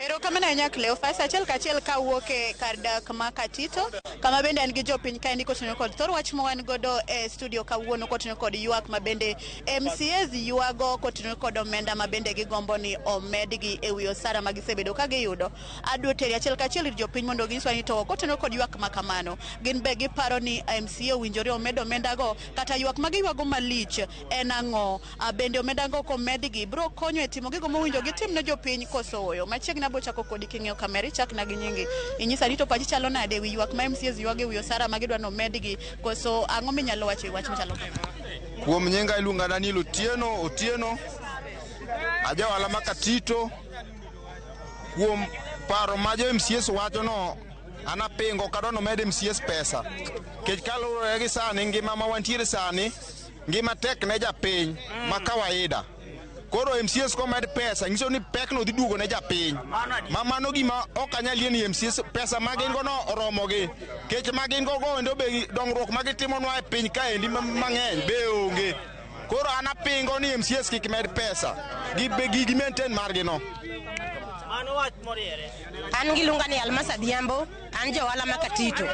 Erokamano ahinya Cleophas, achiel kachiel kawuok e kar dak ma Katito, kama bende an gi jopiny kaendi koting'o kod thor wach ma wan godo e studio kawuono koting'o kod ywak ma bende MCAs ywago koting'o kod omenda ma bende gigombo ni omedgi e wi osara ma gisebedo ka giyudo. Adwa teri achiel kachiel ir jopiny mondo ginyiswa ni to koting'o kod ywak ma kamano, gin be giparo ni MCA owinjore omed omendago kata ywak ma giywago malich en ang'o? Bende omendago komedgi biro konyo e timo gigo mowinjo gitim ne jopiny koso ooyo? Machiegni abo chako kodi king'iyo kamera, ichakna gi nyingi. Inyisa ni to pachi chalo nade ewi ywak ma MCAs ywago ewi osara ma gidwa ni omedgi, koso ang'o minyalo wacho e wach machalo kama? Kuom nyinga iluonga Daniel Otieno, Otieno, aja ohala ma Katito. Kuom paro ma jo MCAs wacho no, an apingo ok adwa ni omed MCAs pesa. Nikech kaluwore gi sani ngima ma wantiere sani, ngima tek ne japiny ma kawaida. Koro MCAs komed pesa nyiso ni pekno dhi duogo ne japiny. Ma mano gima ok anyal yie ni MCAs pesa ma gin go no oromogi. Nikech ma gin go go endo be dongruok ma gitimonwa e piny kaendi mang'eny be onge. Koro an apingo ni MCAs kik med pesa. Gi gi maintain margi no. An giluonga ni Almas Adhiambo, an ja ohala ma Katito.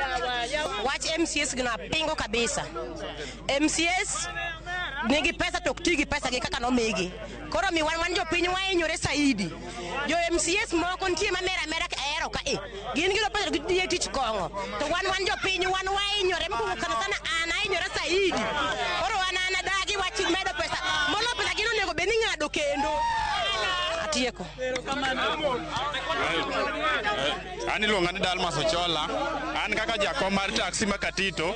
Wach MCAs gino apingo kabisa. MCAs nigi pesa to ok ti gi pesa gi kaka nomigi. Koro mi wan jopiny wahinyore saidi. Jo MCAs moko nitie ma mera mera ahero ka e. Gin giyudo pesa to gitiyo tich kong'o. To wan jopiny wan wahinyore mokwongo sana sana an ahinyora saidi. Koro an adagi wach medo pesa. Molo pesa gino onego bed ni ing'ado kendo. Atieko. An iluonga ni Dalmas Ochola. An kaka jakom mar taxi ma Katito,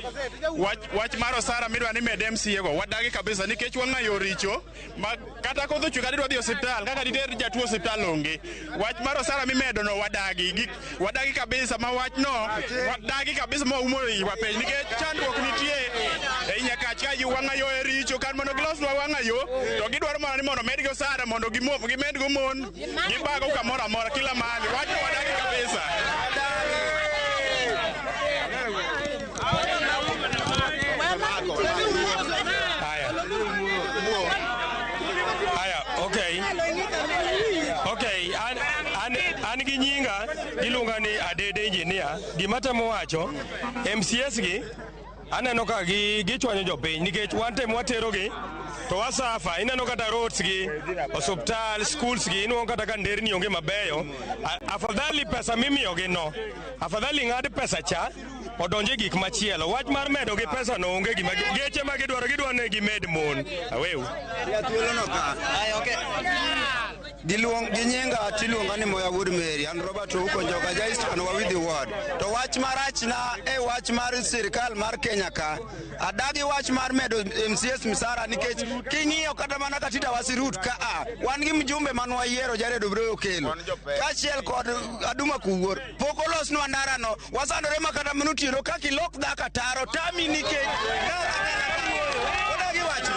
wach mar osara midwa ni med MCA go wadagi kabisa nikech wang'ayo richo ma kata koth ochwe kata idwa dhi osiptal kaka diter jatuo osiptal onge. Wach mar osara mimedo no wadagi, wadagi kabisa ma wach no wadagi kabisa ma waumo iwa piny nikech chandruok nitie ei Nyakach ka wang'ayo e richo kar mondo gilosnwa wang'ayo to gidwaro mana ni mondo medgi osara mondo gimed go mon gibago kamoro amora kila mahali. Wach no wadagi kabisa. Haya, okay. Okay, an gi nyinga iluonga ni Adede Engineer. Gima temo wacho, MCS gi aneno ka gichwanyo jopiny nikech wan tem waterogi to wasafa. Ineno kata roads gi, osuptal, schools gi, inwang'o kata ka nderni onge mabeyo. Afadhali pesa mimiyogi no, afadhali ng'ad pesa cha odonje gik machielo. Wach mar medo gi pesa no onge gima geche ma gidwaro, gidwaro ni gimed mon. Aweu. Giluong gi nyinga tiluonga ni Moya Wuod Mary, an Robert Ouko Njoka, ja Eastern Wawidhi Ward. To wach marach na e wach mar sirikal mar Kenya ka, adagi wach mar medo MCS msara nikech king'iyo kata mana Katita Wasirut ka a, wan gi mjumbe man wayiero Jared Obro okelo kaachiel kod Aduma Kuwuor, pok olosnwa ndara no, wasandore ma kata mana otieno kaka ilok dhaka taro tami nikech odagi wachno.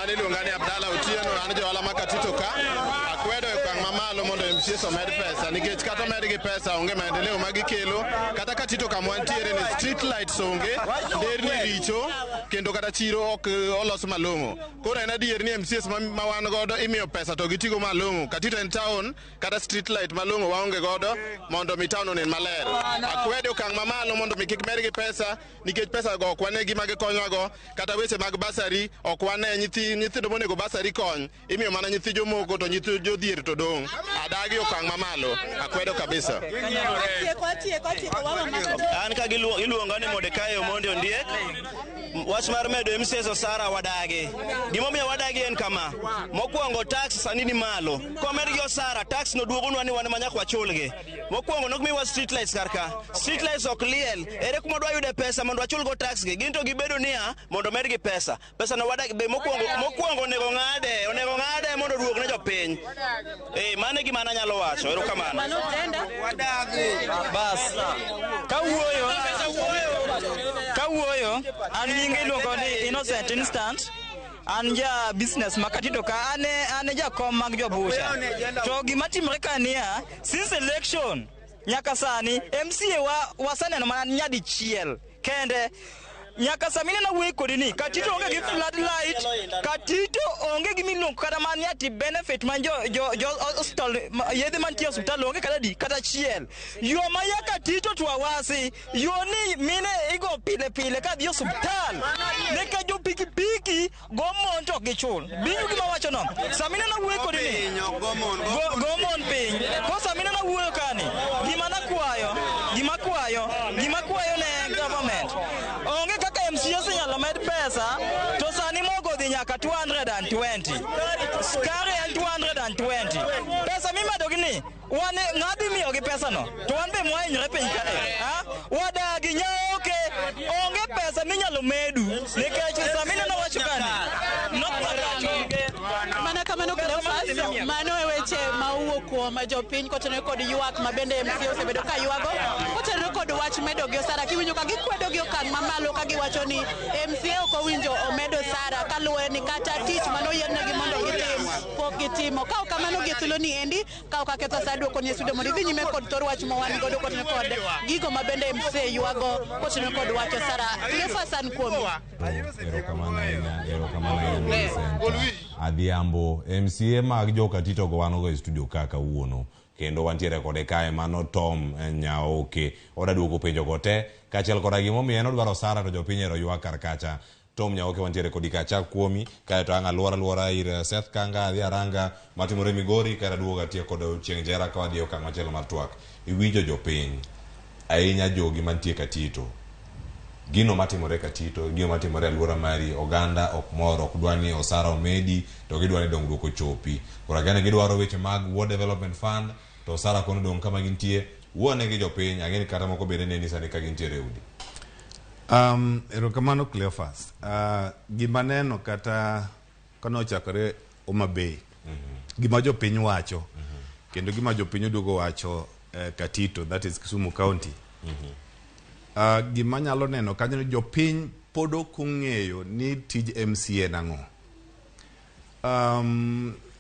An iluonga ni Abdalla Otieno, an ja ohala ma Katito ka. Akwedo e okang' mamalo mamalo mondo MCAs omed pesa nikech kata omedgi pesa onge maendeleo ma gikelo. Kata Katito kama wantiere ni street lights onge, nderni richo kendo kata chiro ok olos malong'o. Koro en adier ni MCAs ma wan godo imiyo pesa to gitigo malong'o. Katito en town, kata street light malong'o waonge godo mondo mi town onen maler. Akwede okang' mamalo mondo mi kik medgi pesa nikech pesa go ok wane gima gikonyowago. Kata weche mag basari ok wane nyithindo monego basari kony imiyo mana nyithi jomoko to nyithi jodhier to dong'. Adagi okang' mamalo, akwedo kabisa. An ka iluonga ni Mordekai Omondi Ondiek. Wach mar medo MCAs osara wadagi. Gimomiyo wadagi en kama. Mokwongo tax sani ni malo. Komedgi osara tax no duogonwa ni wan ema nyaka wachulgi. Mokwongo nok miwa street lights kar ka. Street lights ok liel. Ere kuma dwa yude pesa mondo wachulgo tax gi? Gin to gibedo niya mondo medgi pesa. Pesa no wadagi be mokwongo onego ng'ade mondo oduog ne jopiny. Mano e gima an anyalo wacho. Erokamano. Bas. Kawuoyo, an nyinge iluongo ni Innocent Instant. An ja business ma Katito ka, an jakom mag jobucha. To gima timore ka niya, since election nyaka sani MCA waseneno mana nyadichiel kende. Nyaka sani neno wuoyi kodi ni Katito onge gi floodlight, Katito onge gi miluongo kata mana ni ati benefit man jo hospital, yedhe mantie osiptal onge kata di kata achiel. Yo ma ya Katito to awasi, yo ni mine igo pile pile ka dhi osiptal. Nikech jo pikipiki go mon to ok gichul. Winjo gima awacho no? Sami neno wuoyi kodi ni go mon piny. Ko sami neno wuoyo kani, gima nakwayo ne government. Onge kaka MCAs inyalo med pesa to sani mogo dhi nyaka 220. Skari en 220. Pesa mimedo gi ni wan ng'adhi miyogi pesa no to wan be mwahinyore piny kae. Wadagi nyaoke onge pesa minyalo medu nikech sami neno wacho kani. Mana kamano Cleophas, mano e weche ma owuok kuom jopiny kotenore kod ywak ma bende MCA osebedo ka ywago kotenore kod wach medo gi osara. Kiwinjo ka gikwedo gi okang' mamalo ka giwacho ni MCA ok owinjo omed osara kaluwore ni kata tich mane oyiernegi mondo gitim pok gitimo. Ka ok kamano gi thuolo ni endi ka ok aketho sa duoko ni e studio mondo idhi nyime kod thor wach ma wan godo kotenore kod gigo ma bende MCA ywago kotenore kod wach osara. Cleophas an kuomi. Erokamano ahinya Adhiambo. MCA mag jo Katito go wan go e studio ka kawuono kendo wantiere kode kae mano Tom Nyaoke. Oda duoko penjo go te kaachiel koda gimomiyo en odwaro osara to jopiny ero ywak kar kacha. Tom Nyaoke wantiere kodi kacha kuomi kaeto ang' aluora ir Seth Kanga adhi aranga matimore Migori kaeto aduogo atiyo kod Chieng' Jera ka wadhi e okang' machielo mar twak. Iwinjo jopiny ahinya jogi mantie Katito. Gino matimore Katito, gino matimore aluora mari, oganda ok mor, ok dwa ni osara omedi, to gidwa ni dongruok ochopi. Koro agene gidwaro weche mag Ward Development Fund, to osara kono dong' kama gintie. Wuone gi jopiny, ang'e ni kata moko bende neni sani ka gintiere e udi. Erokamano Cleophas. Gima neno kata kane ochakore Homa Bay, gima jopiny wacho, kendo gima jopiny oduogo wacho Katito, that is Kisumu County. Gima nyalo neno kanyo ni jopiny pod ok ong'eyo ni tij MCA en ang'o.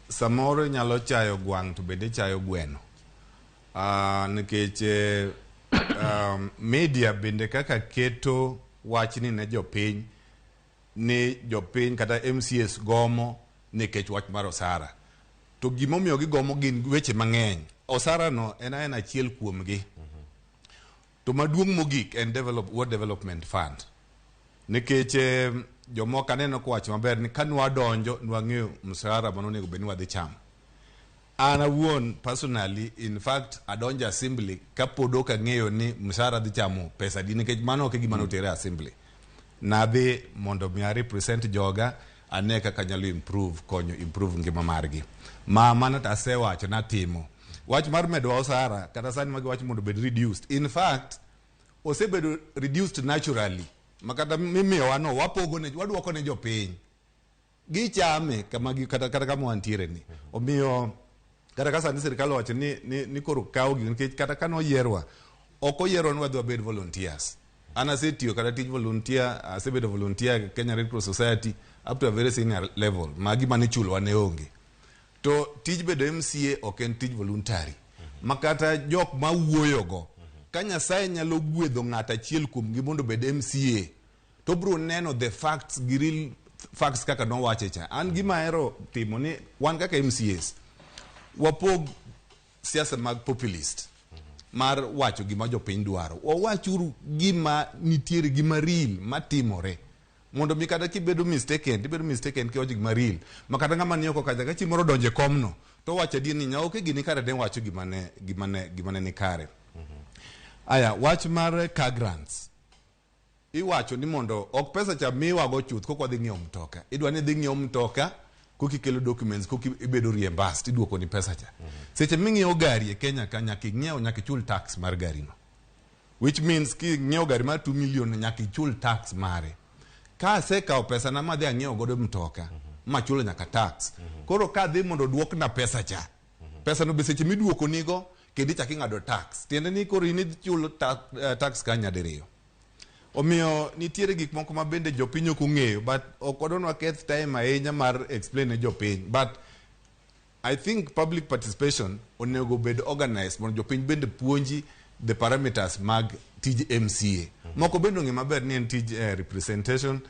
Samoro inyalo chayo gwang' to bende ichayo gweno. Nikech media bende kaka keto wachni ne jopiny ni jopiny kata MCAs gomo nikech wach mar osara. To gimomiyo gigomo gin weche mang'eny. Osara no en aena achiel kuomgi. To maduong' mogik en Ward Development Fund. Nikech jomoko aneno kowacho maber ni ka nwadonjo nwang'eyo msara mane onego bed ni wadhi chamo. An awuon personally, in fact, adonjo assembly kapod ok ang'eyo ni msara dhi chamo pesa adi nikech mano ok e gima notere assembly. Nadhi mondo mi a represent joga ane kaka anyalo improve, konyo improve ngima margi. Ma mano to asewacho natimo. Wach mar medo osara kata sani magiwacho mondo obed reduced. In fact, osebedo reduced naturally. Makata mimiyowa no wapogo ne waduoko ne jopiny. Gichame kama kata kama wantiere ni. Omiyo kata ka sani sirikal owacho ni koro kaw gi nikech kata ka noyierwa ok oyierwa ni wadhi wabed volunteers. An asetiyo kata tij volunteer, asebedo volunteer Kenya Red Cross Society up to a very senior level. Ma gima nichulowa ne onge. To tij bedo MCA ok en tij voluntary. Ma kata jok ma wuoyogo, ka Nyasaye nyalo gwedho ng'at achiel kuomgi mondo obed MCA, to bro neno the facts gi real facts kaka nowache cha. An gima ahero timo ni wan kaka MCAs, wapog siasa mag populist mar wacho gima jopiny dwaro. Wawachuru gima nitiere, gima real matimore. Mondo mi kata kibedo mistaken, tibedo mistaken kiwacho gima real. Ma kata ng'ama ni oko kacha, ka chieng' moro odonjo e komno, to owacho adier ni nyaoke gini kare ne wacho gima ne ni kare. Aya, wach mar car grants. Iwacho ni mondo ok pesa cha miwago chuth koka wadhi ng'iewo mtoka. Idwa ni idhi ng'iewo mtoka koka ikelo documents koka ibedo reimbursed iduoko ni pesa cha. Seche ming'iewo gari e Kenya ka nyaka ing'iew nyaka ichul tax mar gari no. Which means king'iewo gari mar 2 million nyaka ichul tax mare. Ka asekawo pesa na madhi ang'iewo godo mtoka machulo nyaka tax. Koro ka adhi mondo oduokna pesa cha. Pesa no be seche miduoko nigo kendo ichak ing'ado tax. Tiende ni koro in idhi chulo tax ka nyadiriyo. Omiyo nitiere gik moko ma bende jopiny ok ong'eyo but ok wadwa ni waketh time ahinya mar explain ne jopiny but I think public participation onego bed organized mondo jopiny bende puonji the parameters mag tij MCA. Moko bende ong'e maber ni en tij representation,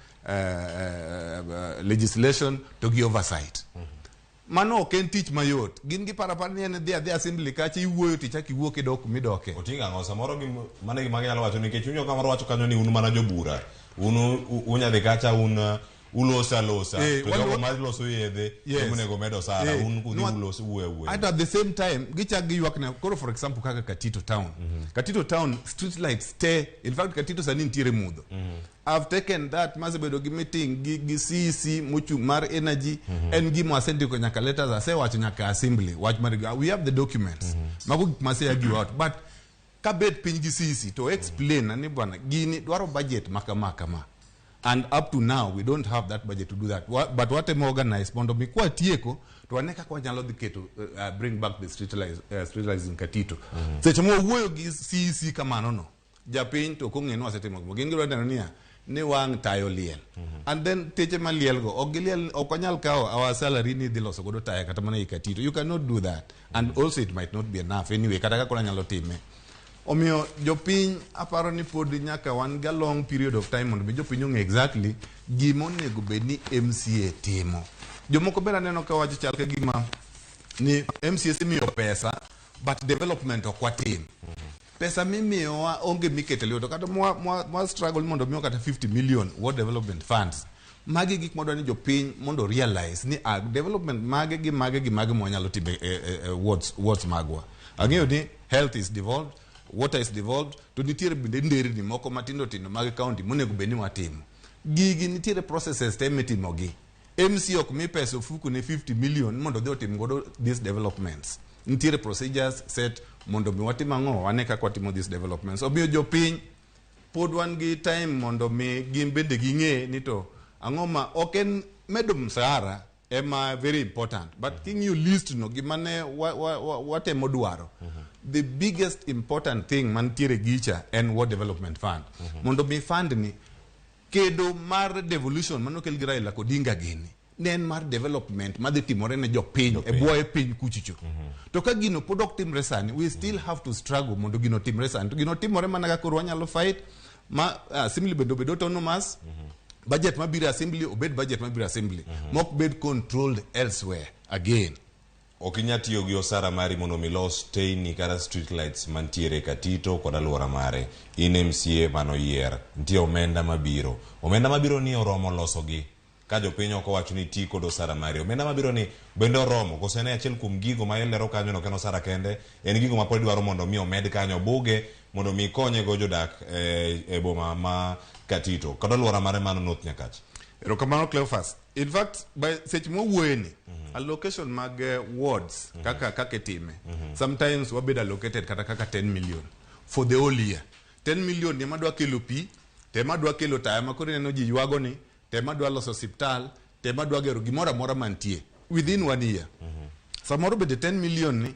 legislation to gi oversight. Mano ok en tich mayot. Gin giparo apara ni en dhi adhiya assembly kacha iwuoyo tichak iwuok idok kumidoke. Oting'o ang'o samoro mano e gima ginyalo wacho nikech winjo kamoro wacho kanyo ni un mana jobura un unyadhi kacha un uloso alosa to jogo maloso yedhe ema onego med osara un udhi uloso wuoyo awuoya. And at the same time gichak giywak ne koro for example kaka Katito town. Katito town street lights te in fact Katito sani nitiere mudho. I've taken that masebedo gi meeting gi CEC mochung' mar energy en gima asendiko nyaka letters asewacho nyaka assembly wach mar we have the documents mago gik mase argue out but kabet piny gi CEC to explain na ni bwana gini dwaro budget ma kama kama and up to now we don't have that budget to do that but watemo organize mondo mi kwatieko to wane kaka wanyalo dhi keto bring back the street lights in Katito seche ma wawuoyo gi CEC kamano no japiny to ok ong'e ni wasetimo gimo gin gidwa neno niya ni wang' tayo liel and then teche maliel go ok giliel ok wanyal kawo our salary ni dhi loso godo taya kata mana ei Katito you cannot do that and also it might not be enough anyway kata kaka wanyalo time omiyo jopiny aparo ni pod nyaka wan ga long period of time mondo mi jopiny ong'e exactly gima onego bed ni MCA timo jomoko bende aneno ka wacho chal ka gima ni MCA imiyo pesa but development ok watim pesa mimiyowa onge mikete lwedo kata mwa struggle mondo miwa kata 50 million ward development funds magi gik mwadwa ni jopiny mondo realize ni development mage gi mage gi mage mwanyalo timo e wards magwa ang'eyo ni health is devolved water is devolved to nitiere bende nderni moko matindo tindo mag county monego bed ni watimo gigi nitiere processes te mitimogi MC ok mi pesa ofuku ne 50 million mondo odhi otim godo these developments nitiere procedures set mondo mi watim ang'o wane kaka watimo these developments omiyo jopiny pod wan gi time mondo mi gin bende ging'e ni to ang'o ma ok en medo msahara ema very important but king'iyo list no gima ne watemo dwaro the biggest important thing mantiere gicha en ward development fund mondo mi fund ni kedo mar devolution manokel gi Raila Odinga gini ne en mar development madhi timore ne jopiny e bwoye piny kuchicho to ka gino pod ok timre sani we still have to struggle mondo gino timre sani to gino timore mana ka koro wanyalo fight ma assembly bende obed autonomous budget mabiro e assembly obed budget mabiro e assembly mok bed controlled elsewhere again Ok inyal tiyo gi osara mari mondo mi los teyni kata street lights mantiere Katito kod alwora mare. In MCA manoyier, nitie omenda mabiro. Omenda mabiro ni oromo losogi. Ka jopiny ok owacho ni ti kod osara mari. Omenda mabiro ni bende oromo. Koso en achiel kuom gigo ma ilero kanyo no ok en osara kende. En gigo ma pod idwaro mondo mi omed kanyo buge mondo mi konye go jodak e boma ma Katito. Kod alwora mare mano North Nyakach. Erokamano Cleophas. In fact, by seche mwawuoye ni, allocation mag wards kaka itime. Sometimes wabedo allocated kata kaka 10 million for the whole year. 10 million ema dwa kelo pi, to ema dwa kelo taya ma koro ineno ji ywago ni, to ema dwa loso osiptal, to ema dwa gero gimoro amora mantie within one year. Samoro bende 10 million ni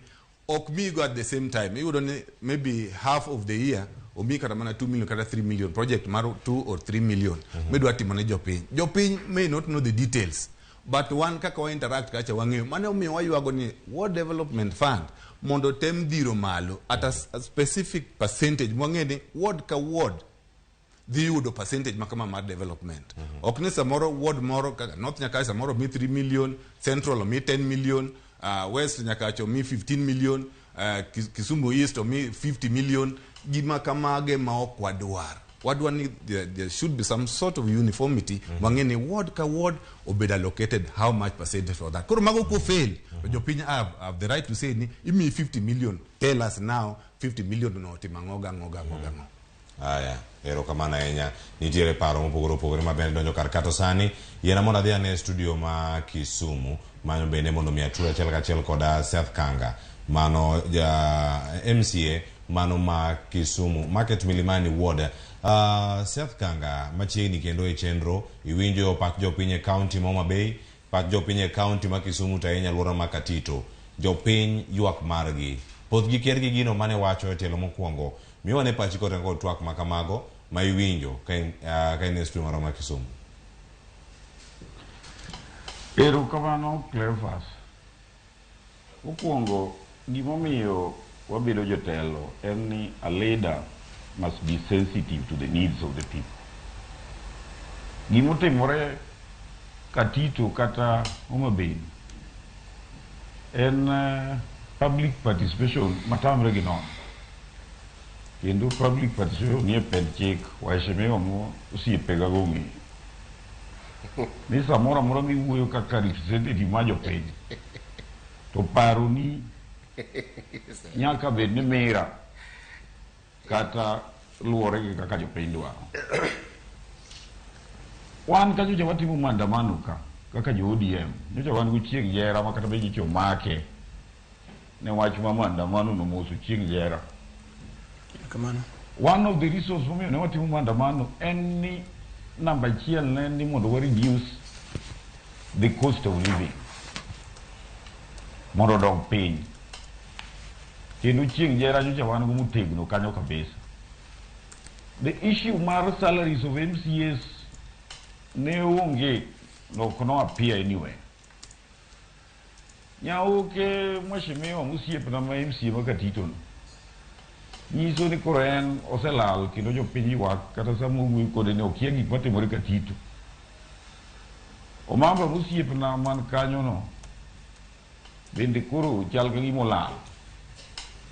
ok migo at the same time. Iyudo ni maybe half of the year omiyi kata mana 2 million kata 3 million project mar 2 or 3 million midwa timo ne jopiny. Jopiny may not know the details. But wan kaka wa interact kacha wang'eyo mane omiyo waywago ni Ward Development Fund mondo tem dhiro malo at a specific percentage mwang'e ni ward ka ward dhi yudo percentage makama mar development. Ok ni samoro ward moro kaka North Nyakach samoro mi 3 million, Central omi 10 million, West Nyakach omi 15 million, Kisumu East omi 50 million. Gima kamage ma ok wadwar. Wadwar ni there should be some sort of uniformity. Wang'e ni ward ka ward obed allocated how much percentage for that. Koro mago ko fail, jopiny have the right to say ni imi 50 million, tell us now 50 million no otimo ang'o gang'o gang'o gang'o. Aya, erokamano ahinya. Nitiere paro mopogore opogore ma bende donjo kar kato sani. Yiena mondo adhi ane e studio ma Kisumu, mano bende mondo mi atud achiel kachiel koda Seth Kanga, mano ja MCA mano ma Kisumu Market Milimani Ward. Seth Kanga, machiegni kendo e chenro, iwinjo pach jopiny e county ma Homa Bay, pach jopiny e county ma Kisumu to ahinya alwora ma Katito. Jopiny ywak margi. Poth gi ker gi gino mane wacho e tielo mokwongo. Miwa ne pachi kotenore kod twak ma kamago ma iwinjo ka in e studio marwa ma Kisumu. Erokamano Cleophas. Mokwongo gimomiyo wabedo jotelo en ni a leader must be sensitive to the needs of the people. Gimotimore Katito kata Homa Bay en public participation matamre gi nono. Kendo public participation nie pend chik, waheshimiwa mo osiepega go ong'eyo. Ni samoro amora miwuoyo kaka representative mar jopiny, to paroni nyaka bed ni mira kata luwore gi kaka jopiny dwaro. Wan ka nyocha watimo maandamano ka, kaka jo ODM, nyocha wan gi chieng' jera ma kata be nyocha omake ne wach ma maandamano nomoso chieng' jera. Kamano. One of the reasons momiyo ne watimo maandamano en ni namba achiel ne en ni mondo wa reduce the cost of living mondo odog piny. Kendo chieng' jera nyocha wan go motegno kanyo kabisa. The issue mar salaries of MCAs ne onge, ok no appear anywhere. Nyaoke mheshimiwa mosiepna ma MCA ma Katito no nyiso ni koro en oselal kendo jopiny ywak kata sama owuoyo kode ni okia gik matimore Katito. Omamba mosiepna man kanyo no bende koro chal ka gima olal.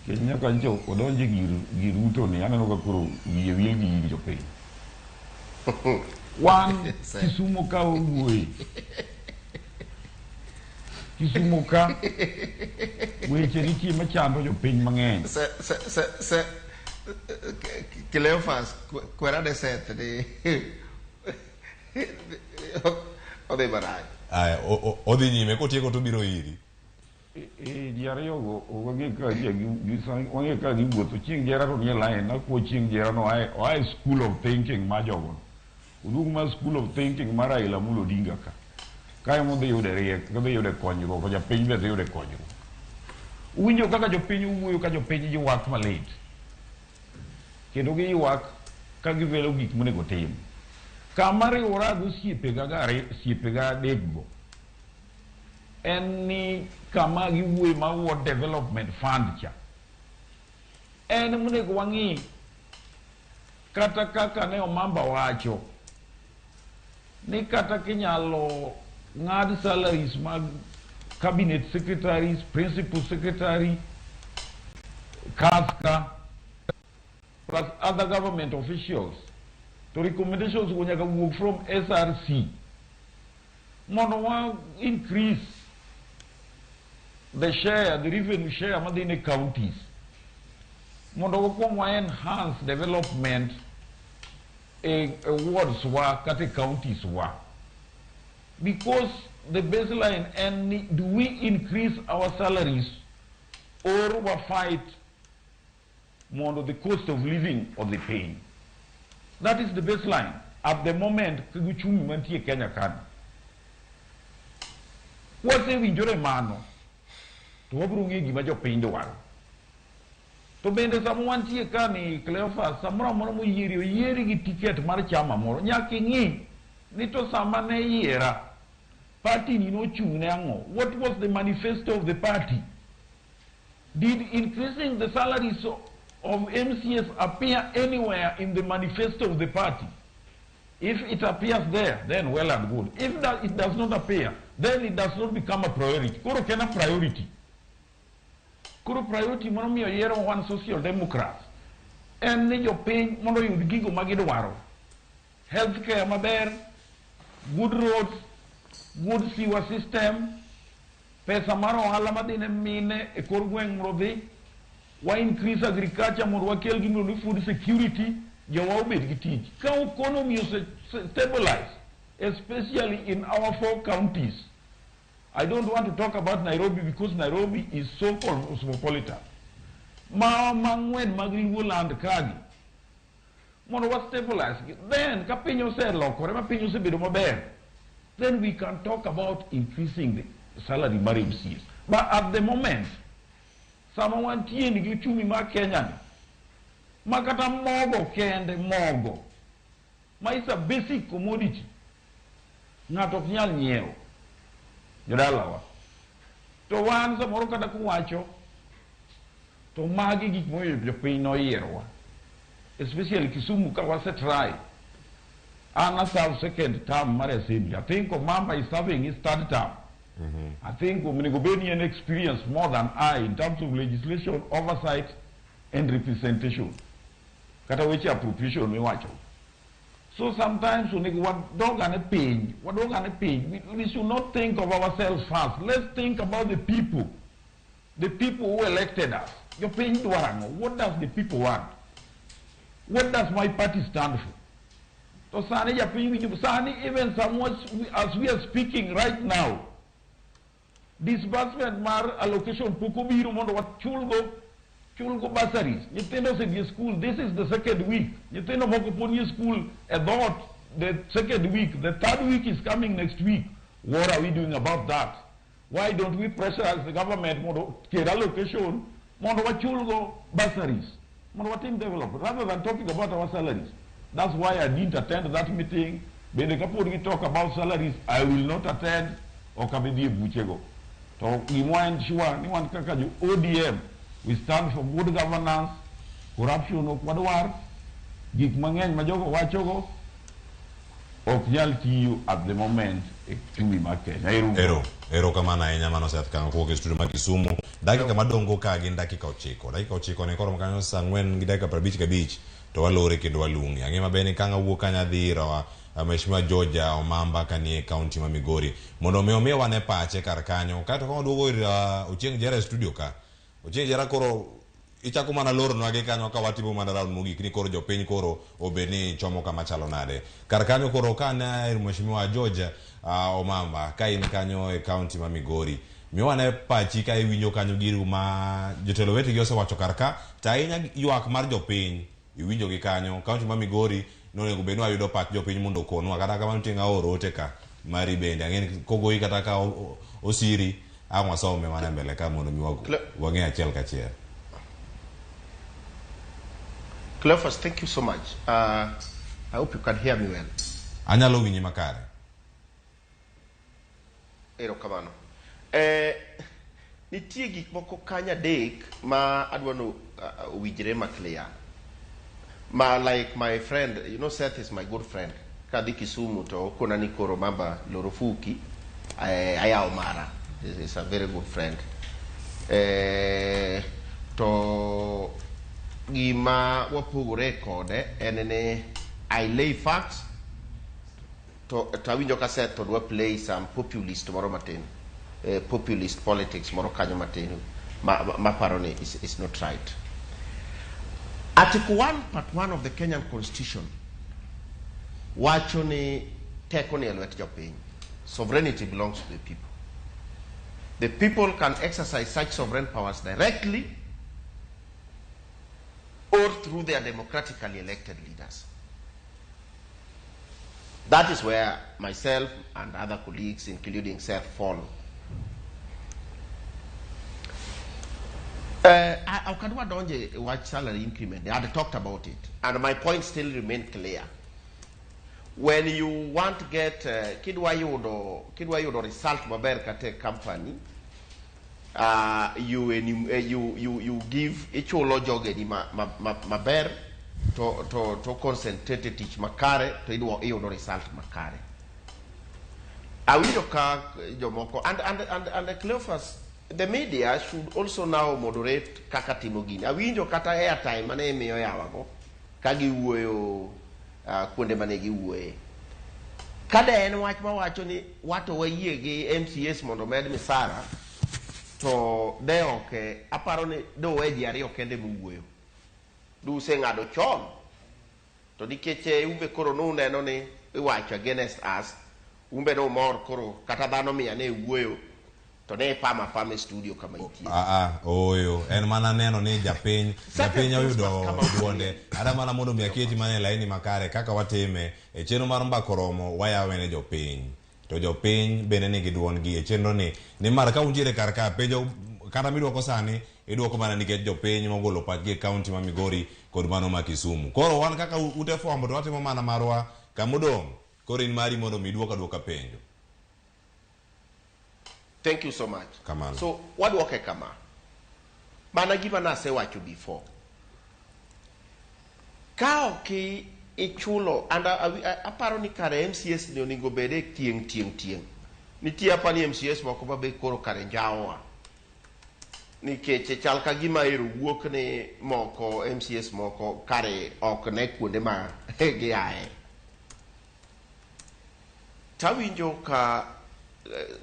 Nikech nyaka nyocha odonje gir Ruto ni aneno ka koro wiye wil gi nying jopiny. Wan Kisumu ka wawuoye. Kisumu ka weche nitie machando jopiny mang'eny. Se Cleophas kwera ne Seth ni odhi marach. Aya, odhi nyime kotieko to obiro iri. Ji ariyo go wang'e ka wang'e ka giwuotho. Chieng' jera to nie line, akuo chieng' jera no oa e school of thinking mar jogo. Oduogo mar school of thinking mar Raila Amolo Odinga ka. Kae modhi yude riek, odhi yude konyruok, to japiny be dhi yude konyruok. Uwinjo kaka jopiny wuoyo ka jopiny ywak malit. Kendo giywak ka givelo gik monego tim. Kama riwora gi osiepega ga osiepega adekgo en ni kama giwuoye ma Ward Development Fund cha. En monego wang'i kata kaka ne Omamba wacho ni kata kinyalo ng'ad salaries mag cabinet secretaries, principal secretary, CASCA, plus other government officials. To recommendations go nyaka wuok from SRC mondo wa increase the share, the revenue share madhi ne counties mondo wakwong wa enhance development e wards wa kata e counties wa, because the baseline en ni do we increase our salaries or wa fight mondo the cost of living odhi piny. That is the baseline at the moment gi uchumi mantie Kenya kani. Wasewinjore mano to wabiro ng'eyo gima jopiny dwaro. To bende sama wantie ka ni Cleophas, samoro amora moyieri, oyieri gi ticket mar chama moro, nyaka ing'i ni to sama ne yiera Party ni nochung' ne ang'o? What was the manifesto of the party? Did increasing the salaries of MCAs appear anywhere in the manifesto of the party? If it appears there, then well and good. If that it does not appear, then it does not become a priority. Koro ok en a priority. Koro priority monomiyo yiero wan social democrats en ni jopiny mondo oyud gigo ma gidwaro. Healthcare maber, good roads, good sewer system, pesa mar ohala madhi ne mine e kor gweng' mondo odhi, wa increase agriculture mondo wakel gimiluongo ni food security, jowa obed gi tich. Ka economy ose stabilize, especially in our four counties, I don't want to talk about Nairobi because Nairobi is so cosmopolitan. Ma mang'wen mag Luo land kagi, mondo wa stabilize gi. Then ka piny oselokore ma piny osebedo maber, then we can talk about increasing the salary mar MCAs. But at the moment, sama wantie ni gi uchumi mar Kenya ni, ma kata mogo kende mogo, ma is a basic commodity, ng'ato ok nyal nyiewo, jodalawa. To wan samoro kata kuwacho, to magi gik momiyo jopiny noyierowa. Especially Kisumu ka wase try. An a serve second term mar assembly. I think Omamba is serving his third term. I think onego bed ni en experience more than I in terms of legislation, oversight and representation. Kata weche appropriation miwacho. So sometimes onego wadog ane piny, wadog ane piny. We should not think of ourselves first. Let's think about the people. The people who elected us. Jopiny dwaro ang'o? What does the people want? What does my party stand for? To sani japiny winjo sani even somewhat as we are speaking right now, disbursement mar allocation pok obiro mondo wachulgo chulgo bursaries. Nyithindo osedhi e school. This is the second week. Nyithindo moko pod nie school e dhoot the second week. The third week is coming next week. What are we doing about that? Why don't we pressurize the government mondo kel allocation mondo wachulgo bursaries mondo watim development rather than talking about our salaries? That's why I didn't attend that meeting. Bende kapod gi talk about salaries, I will not attend. Ok abi dhi e buchego. To gimwa en sure ni wan kaka jo ODM, we stand for good governance, corruption ok wadwar, gik mang'eny ma jogo wachogo ok nyal tiyo at the moment e uchumi mar Kenya. Ero uru. Ero, ero kamano ahinya mano Seth Kanga kowuok e studio ma Kisumu. Dakika madongo ka gin dakika 9. Dakika 9 ne koromo kanyo saa 4 gi dakika 55 to walore kendo walung'e. Ang'e maber ni kang' awuok kanyo adhi ir Mheshimiwa George Omamba kanie kaunti ma Migori mondo mi omiwa ane pache kar kanyo. Kaeto ka waduogo ir Ochieng' Jera e studio ka. Ochieng' Jera koro ichako mana loronwa gi kanyo ka watimo mana round mogik ni koro jopiny koro obed ni chomo kama chalo nade. Kar kanyo koro ka ne ir Mheshimiwa George Omamba ka in kanyo e kaunti ma Migori. Miwa ane pachi ka iwinjo kanyo giru ma jotelo wetegi osewacho kar ka to ahinya ywak mar jopiny iwinjo gi kanyo. Kaunti ma Migori nonego bed ni wayudo pach jopiny mondo okonwa kata kamano nitie ng'a oro ote ka mari bende ang'e ni kogoyi kata ka osiri ang' wasome mana mbele ka mondo mi wang'e achiel kachiel. Cleophas, thank you so much. I hope you can hear me well. Anyalo winji makare. Erokamano. Nitie gik moko kanyo adek ma adwa no owinjre ma clear. Ma like my friend, you know Seth is my good friend. Kadhi Kisumu to okona ni koro mamba loro fuki, ayawo mara. Is a very good friend. To gima wapogore kode en ni I lay facts to awinjo ka Seth to dwa play some populist moro matin. Populist politics moro kanyo matin ma paro ni is not right. Article 1 part 1 of the Kenyan Constitution wacho ni teko ni e lwet jopiny. Sovereignty belongs to the people. The people can exercise such sovereign powers directly or through their democratically elected leaders. That is where myself and other colleagues, including Seth, fall. Ok adwa donje wach salary increment. I had talked about it, and my point still remain clear. When you want to get kidwa yudo kidwa yudo result maber kata e company you, you, you, you give ichulo jogeni ma, ma, ma, maber to, to, to concentrate e tich makare to idwa iyudo result makare. Awinjo ka jomoko and Cleophas, the media should also now moderate kaka timo gini. Awinjo kata airtime mane imiyo yawago ka giwuoyo kuonde mane giwuoye. Kada en wach mawacho ni wato wayie gi MCAs mondo omed misara to de ok aparo ni dowe ji ariyo kende mowuoyo. Duseng'ado chon to nikech umbe koro nuneno ni iwacho against us umbe numor koro kata dhano mia ne wuoyo to ne ipamo apama e studio kama intie. Ah, oyo en mana neno ni japiny japiny oyudo duonde ada mana mondo mi aketi mana e laini makare kaka watime e chenro mar mbako romo wayawe ne jopiny to jopiny bende nigi duondgi e chenro ni nimar ka untiere kar ka penjo kata midwoko sani idwoko mana nikech jopiny mogolo pachgi e kaunti ma Migori kod mano ma Kisumu. Koro wan kaka ute fwambo to watimo mana marwa kamodong' koro in mari mondo mi idwok aduoka penjo. Thank you so much. Kamano. So wadwoke kama. Mana gima nasewacho before. Ka ok ichulo and aparo ni kare MCAs ni onego bed e tieng' tieng' tieng'. Nitie apa ni MCAs moko ma be koro kare njawowa. Nikech chal ka gima ero wuok ni moko MCAs moko kare ok ne kuonde ma giaye. Tawinjo ka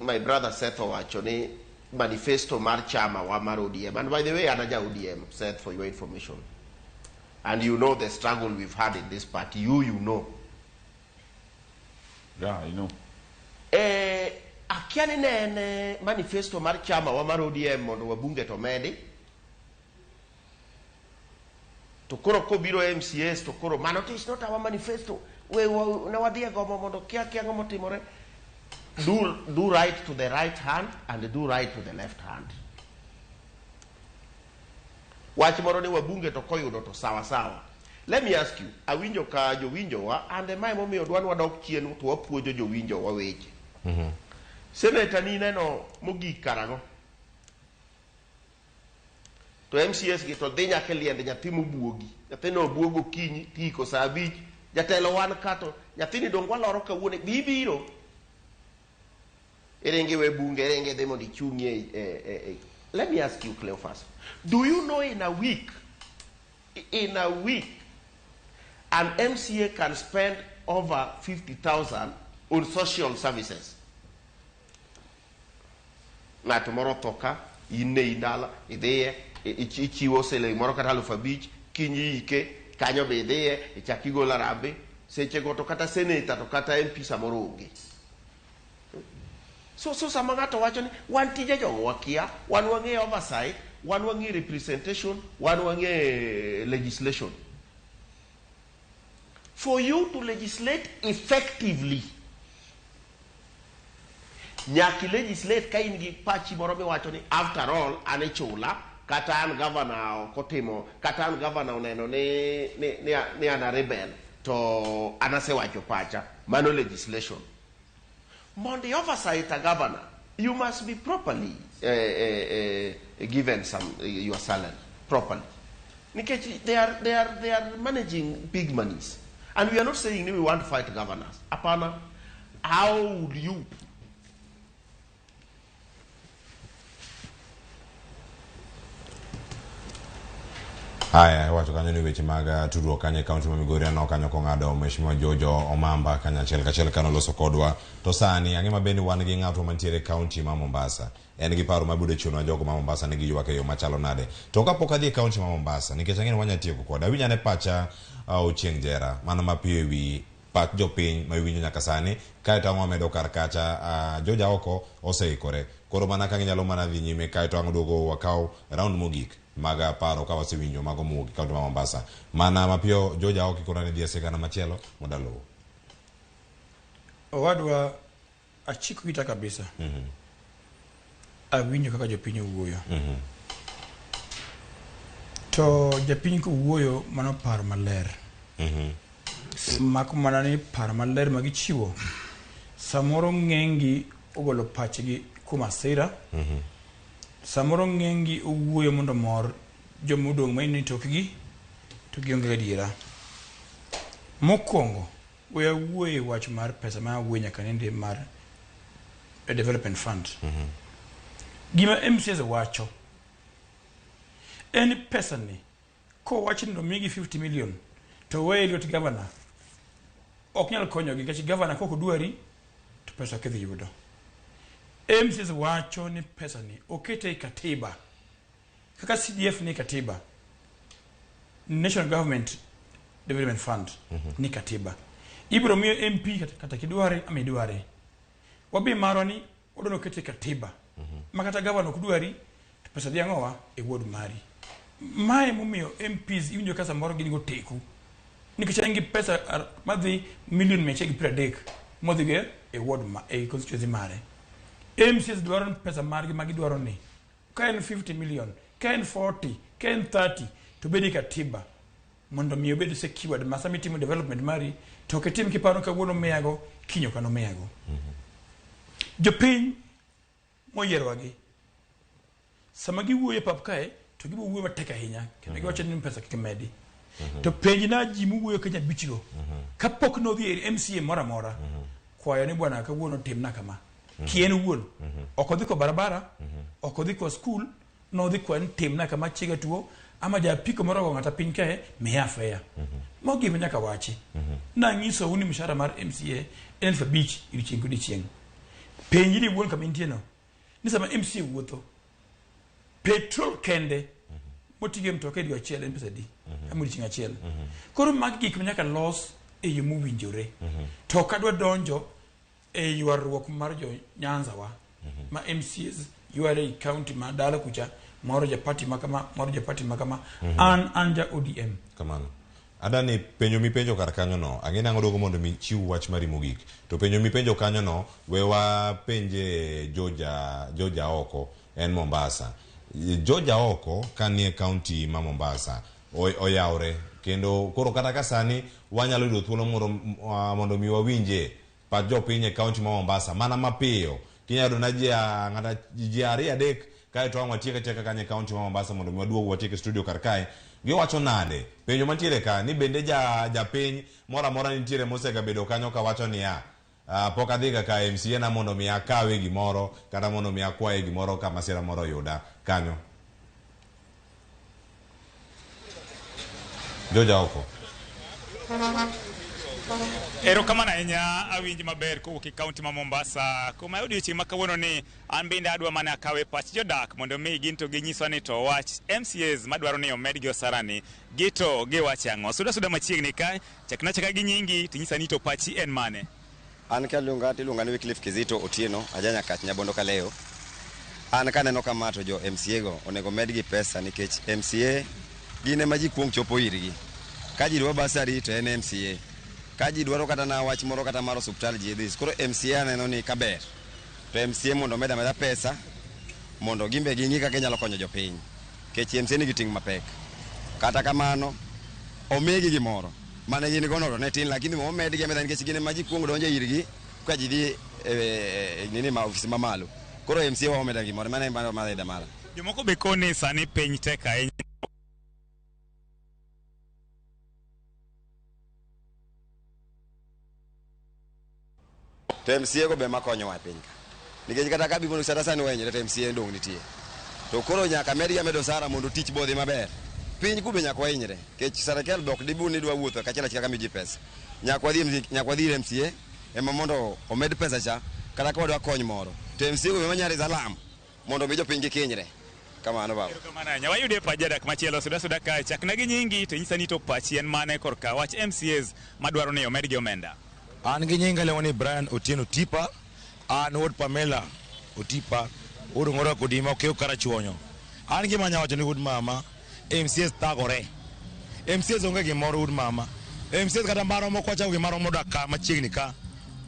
my brother Seth owacho ni manifesto mar chama wa mar ODM. And by the way, an aja ODM, Seth, for your information. And you know the struggle we've had in this party. You know. Yeah, I know. Akia ni ne en manifesto mar chama wa mar ODM mondo wabunge to medi. To koro kobiro MCAs to koro mano to is not our manifesto. We ne wadhi e gomo mondo kia kia ang'o motimore. Do right to the right hand and do right to the left hand. Wach moro ni wabunge to koyudo to sawa sawa. Let me ask you, awinjo ka jowinjowa and mae momiyo dwa ni wadok chien to wapuonjo jowinjowa weche. Senator ni neno mogik karang'o? To MCAs gi to dhi nyaka e liend nyathi mobuogi. Nyathino obuogo okinyi tiko saa 5. Jatelo wan ka to nyathini dong waloro kawuono bi biro. Iringi we bunge, iringi dhi mondo ichung'ie e. Let me ask you, Cleophas. Do you know in a week, an MCA can spend over 50,000 on social services? Ng'ato moro otho ka, in ne in dala, idhiye, ichiwo siling moro kata 5,000, kiny ike, kanyo be idhiye, ichak igolo harambee, sechego to kata senator to kata MP samoro onge. So sama ng'ato wacho ni wan tije jogo wakia, wan wang'e oversight, wan wang'e representation, wan wang'e legislation. For you to legislate effectively, nyaka legislate ka in gi pachi moro miwacho ni after all an ichula kata an governor ok otimo kata an governor oneno ni an a rebel to an asewacho pacha mano legislation. Mondo i oversight a governor, you must be properly given some your salary properly. Nikech they are managing big monies. And we are not saying we want to fight governors. Apana, how would you? Haya, wacho kanyo ni weche mag tudruok kanyo e kaunti ma Migori aneno kanyo kong'ado Mheshimiwa Jojo Omamba kanyo achiel kachiel kano loso kodwa. To sani ang'e maber ni wan gi ng'ato mantiere e kaunti ma Mombasa. En gi paro mabiro chuno jogo ma Mombasa ni giywak e yo machalo nade. To kapok adhi e kaunti ma Mombasa, nikech ang'e ni wanya tieko kode, awinjo ane pacha Ochieng' Jera, mana mapiyo e wi pach jopiny ma iwinjo nyaka sani, kaeto ang' wamedo kar kacha, Joja oko oseikore. Koro mana ka ginyalo mana dhi nyime kaeto ang' duogo wakaw round mogik mag paro ka wasewinjo mago mowuok e kaunti ma Mombasa. Mana mapiyo Joja oko ikona ni dhi e sigana machielo mondo aluw. Owadwa achiko ita kabisa. Awinjo kaka jopiny owuoyo. To japiny kowuoyo mano paro maler. Mak mana ni paro maler ma gichiwo samoro ng'enygi ogolo pachgi kuom asira. Samoro ng'enygi owuoyo mondo omor joma odong' ma ni tokgi to gionge gadiera. Mokwongo, we awuoye wach mar pesa ma awuoye nyaka nende mar a development fund. Gima MCAs wacho en pesa ni kowach ni omigi 50 million to weye lwet governor ok nyal konyogi nikech governor kok odwari to pesa ok idhi yudo. MCAs wacho ni pesa ni okete e katiba kaka CDF ni katiba National Government Development Fund ni katiba ibiro miyo MP kata kidware ama idware wabi marwa ni odwa okete katiba ma kata gavana ok dwari to pesa dhi ang'owa e ward mari. Mae momiyo MPs iwinjo ka samoro gin go teku nikech en gi pesa madhi milion 130 modhi go e ward ma e constituency mare. MCAs dwaro ni pesa margi ma gidwaro ni ka en 50 million, ka en 40, ka en 30 to bed e katiba mondo mi obed secured ma sama itimo development mari to ok itim kiparo kawuono miyago kiny ok anomiyago. Jopiny moyierowagi sama giwuoyo e pap kae to gibo wuoyo matek ahinya kendo giwacho ni pesa kik medi. To penjna ji mowuoyo Kenya bichgo kapok nodhi ir MCA moro amora kwayo ni bwana kawuono timna kama kien owuon ok odhi ko barabara ok odhi ko skul nodhi kwa ni timna kama chiega tuo ama japiko moro ogo ng'ata piny kae miya fare mago gima nyaka wachi nanyisou ni mshahara mar MCA en 5,000 odiochieng' kodiochieng' penjri iwuon kama intie no ni sama MCA wuotho petrol kende motigo e mtoka e dwe achiel en pesa adi ama odiochieng' achiel koro magi gik ma nyaka los e yo mowinjore to ok adwa donjo e ywaruok mar jo Nyanza wa ma MCAs yware e county ma dala kucha moro ja party ma kama moro ja party ma kama an ja ODM Kamano. Adani penjo mipenjo kar kanyo no, ang'e nang'o dogo mondo mi chiw wach mari mogik. To penjo mipenjo kanyo no, we wapenje Joja oko, en Mombasa. Joja oko kanie county ma Mombasa, oyawre. Kendo koro kata ka sani wanyalo yudo thuolo moro mondo mi wawinje pach jopiny e county ma Mombasa mana mapiyo. Kinyalo yudo na ji ariyo adek kae to ang' watiek atieka kanyo e county ma Mombasa mondo mi waduog watiek e studio kar kae. Giwacho nade? Penjo mantiere ka ni bende japiny moro amora nitiere mosegabedo kanyo kawacho niya pok adhiga ka MCA na mondo mi akawe gimoro kata mondo mi akwaye gimoro ka masira moro oyuda kanyo. Joja oko. Erokamano ahinya awinji maber kowuok e kaunti ma Mombasa. Kuma odiochieng' ma kawuono ni an bende adwa mana akawe pach jodak mondo mi gin to ginyiswa ni to wach MCAs madwaro ni omedgi osara ni gito giwacho ang'o. Suda suda machiegni ka chakna chaka gi nyingi tinyisa ni to pachi en mane. An kaluonga tiluonga ni Wycliffe Kizito Otieno, aja Nyakach Nyabondo Kaleo. An kaneno kama to jo MCA go onego medgi pesa nikech MCA gin ema ji kuong chopo irgi. Ka ji dwa bursary to en MCA. Ka ji dwaro kata na wach moro kata mar osuptal ji dhi. Koro MCA aneno ni kaber. To MCA mondo omed ameda pesa mondo gimbe ging'i kaka ginyalo konyo jopiny. Nikech MCA nigi ting' mapek. Kata kamano, omigi gimoro mane gin go no to ne tin lakini omedgi ameda nikech gin ema ji kuong donjo irgi ka ji dhi e nini ma ofis mamalo. Koro MCA wa omeda gimoro mano e mara mara. Jomoko be koni sani piny tek ahinya. To MCA go be makonyowa e piny ka. Nikech kata ka bimondo kata sani wahinyore to MCA dong' nitie. To koro nyaka medgi ameda osara mondo tich bo dhi maber. Piny ku be nyaka wahinyre. Nikech sirikal be ok dibu ni dwa wuotho kachiel achiel kaka miyo ji pesa. Nyaka wadhi ir MCA ema mondo omed pesa cha kata ka wadwa kony moro. To MCA go be ema nyalo raise alarm mondo mi jopiny kik hinyre. Kamano baba. Erokamano ahinya. Wayude pach jadak machielo suda suda kae chakna gi nyingi to inyisa ni to pachi en mane korka wach MCAs madwaro ni omedgi omenda. An gi nyinga iluongo ni Brian Otieno Tipa, an wuod Pamela Otipa, wuod Ong'oro Kodima okew Karachuonyo. An gima anya wacho ni wuod mama, MCAs thagore. MCAs onge gimoro wuod mama. MCAs kata maromo kwachako gimaro modak ka machiegni ka.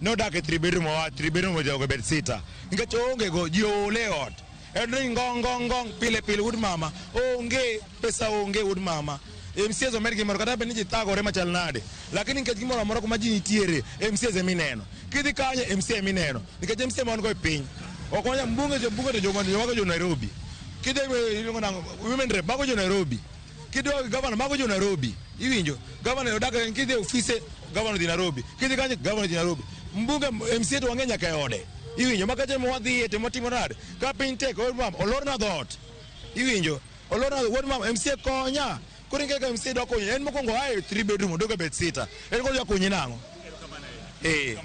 Nodak e 3 bedroom wa 3 bedroom ojogo bed sita. Nikech oonge go ji oole e ot. En ring ngong ngong ngong pile pile wuod mama. Onge pesa onge wuod mama. MCAs omed gimoro kata bed ni ji thagore machal nade, lakini nikech gimoro amora kuma ji nitiere, MCAs emineno. Kidhi kanyo, MCA emineno, nikech MCA ma wan go e piny ok wanyal mbunge, jo bunge to jomago jo Nairobi. Kidhi iluongo nang'o, women rep mago jo Nairobi. Kidwa gavana mago jo Nairobi. Iwinjo? Gavana odak kidhi e ofise, gavana odhi Nairobi. Kidhi kanyo, gavana odhi Nairobi. Mbunge, MCA to wang'e nyaka e ode. Iwinjo? Makacha ema wadhiye to watimo nade? Ka piny tek, wuod mama, olorna dhoot. Iwinjo? Olorna wuod mama, MCA konya. Koro ing'e ka MCA dwa konyi, en mokwongo oa e 3 bedroom odok e bed sita. En koro odwa konyi nang'o? Eh.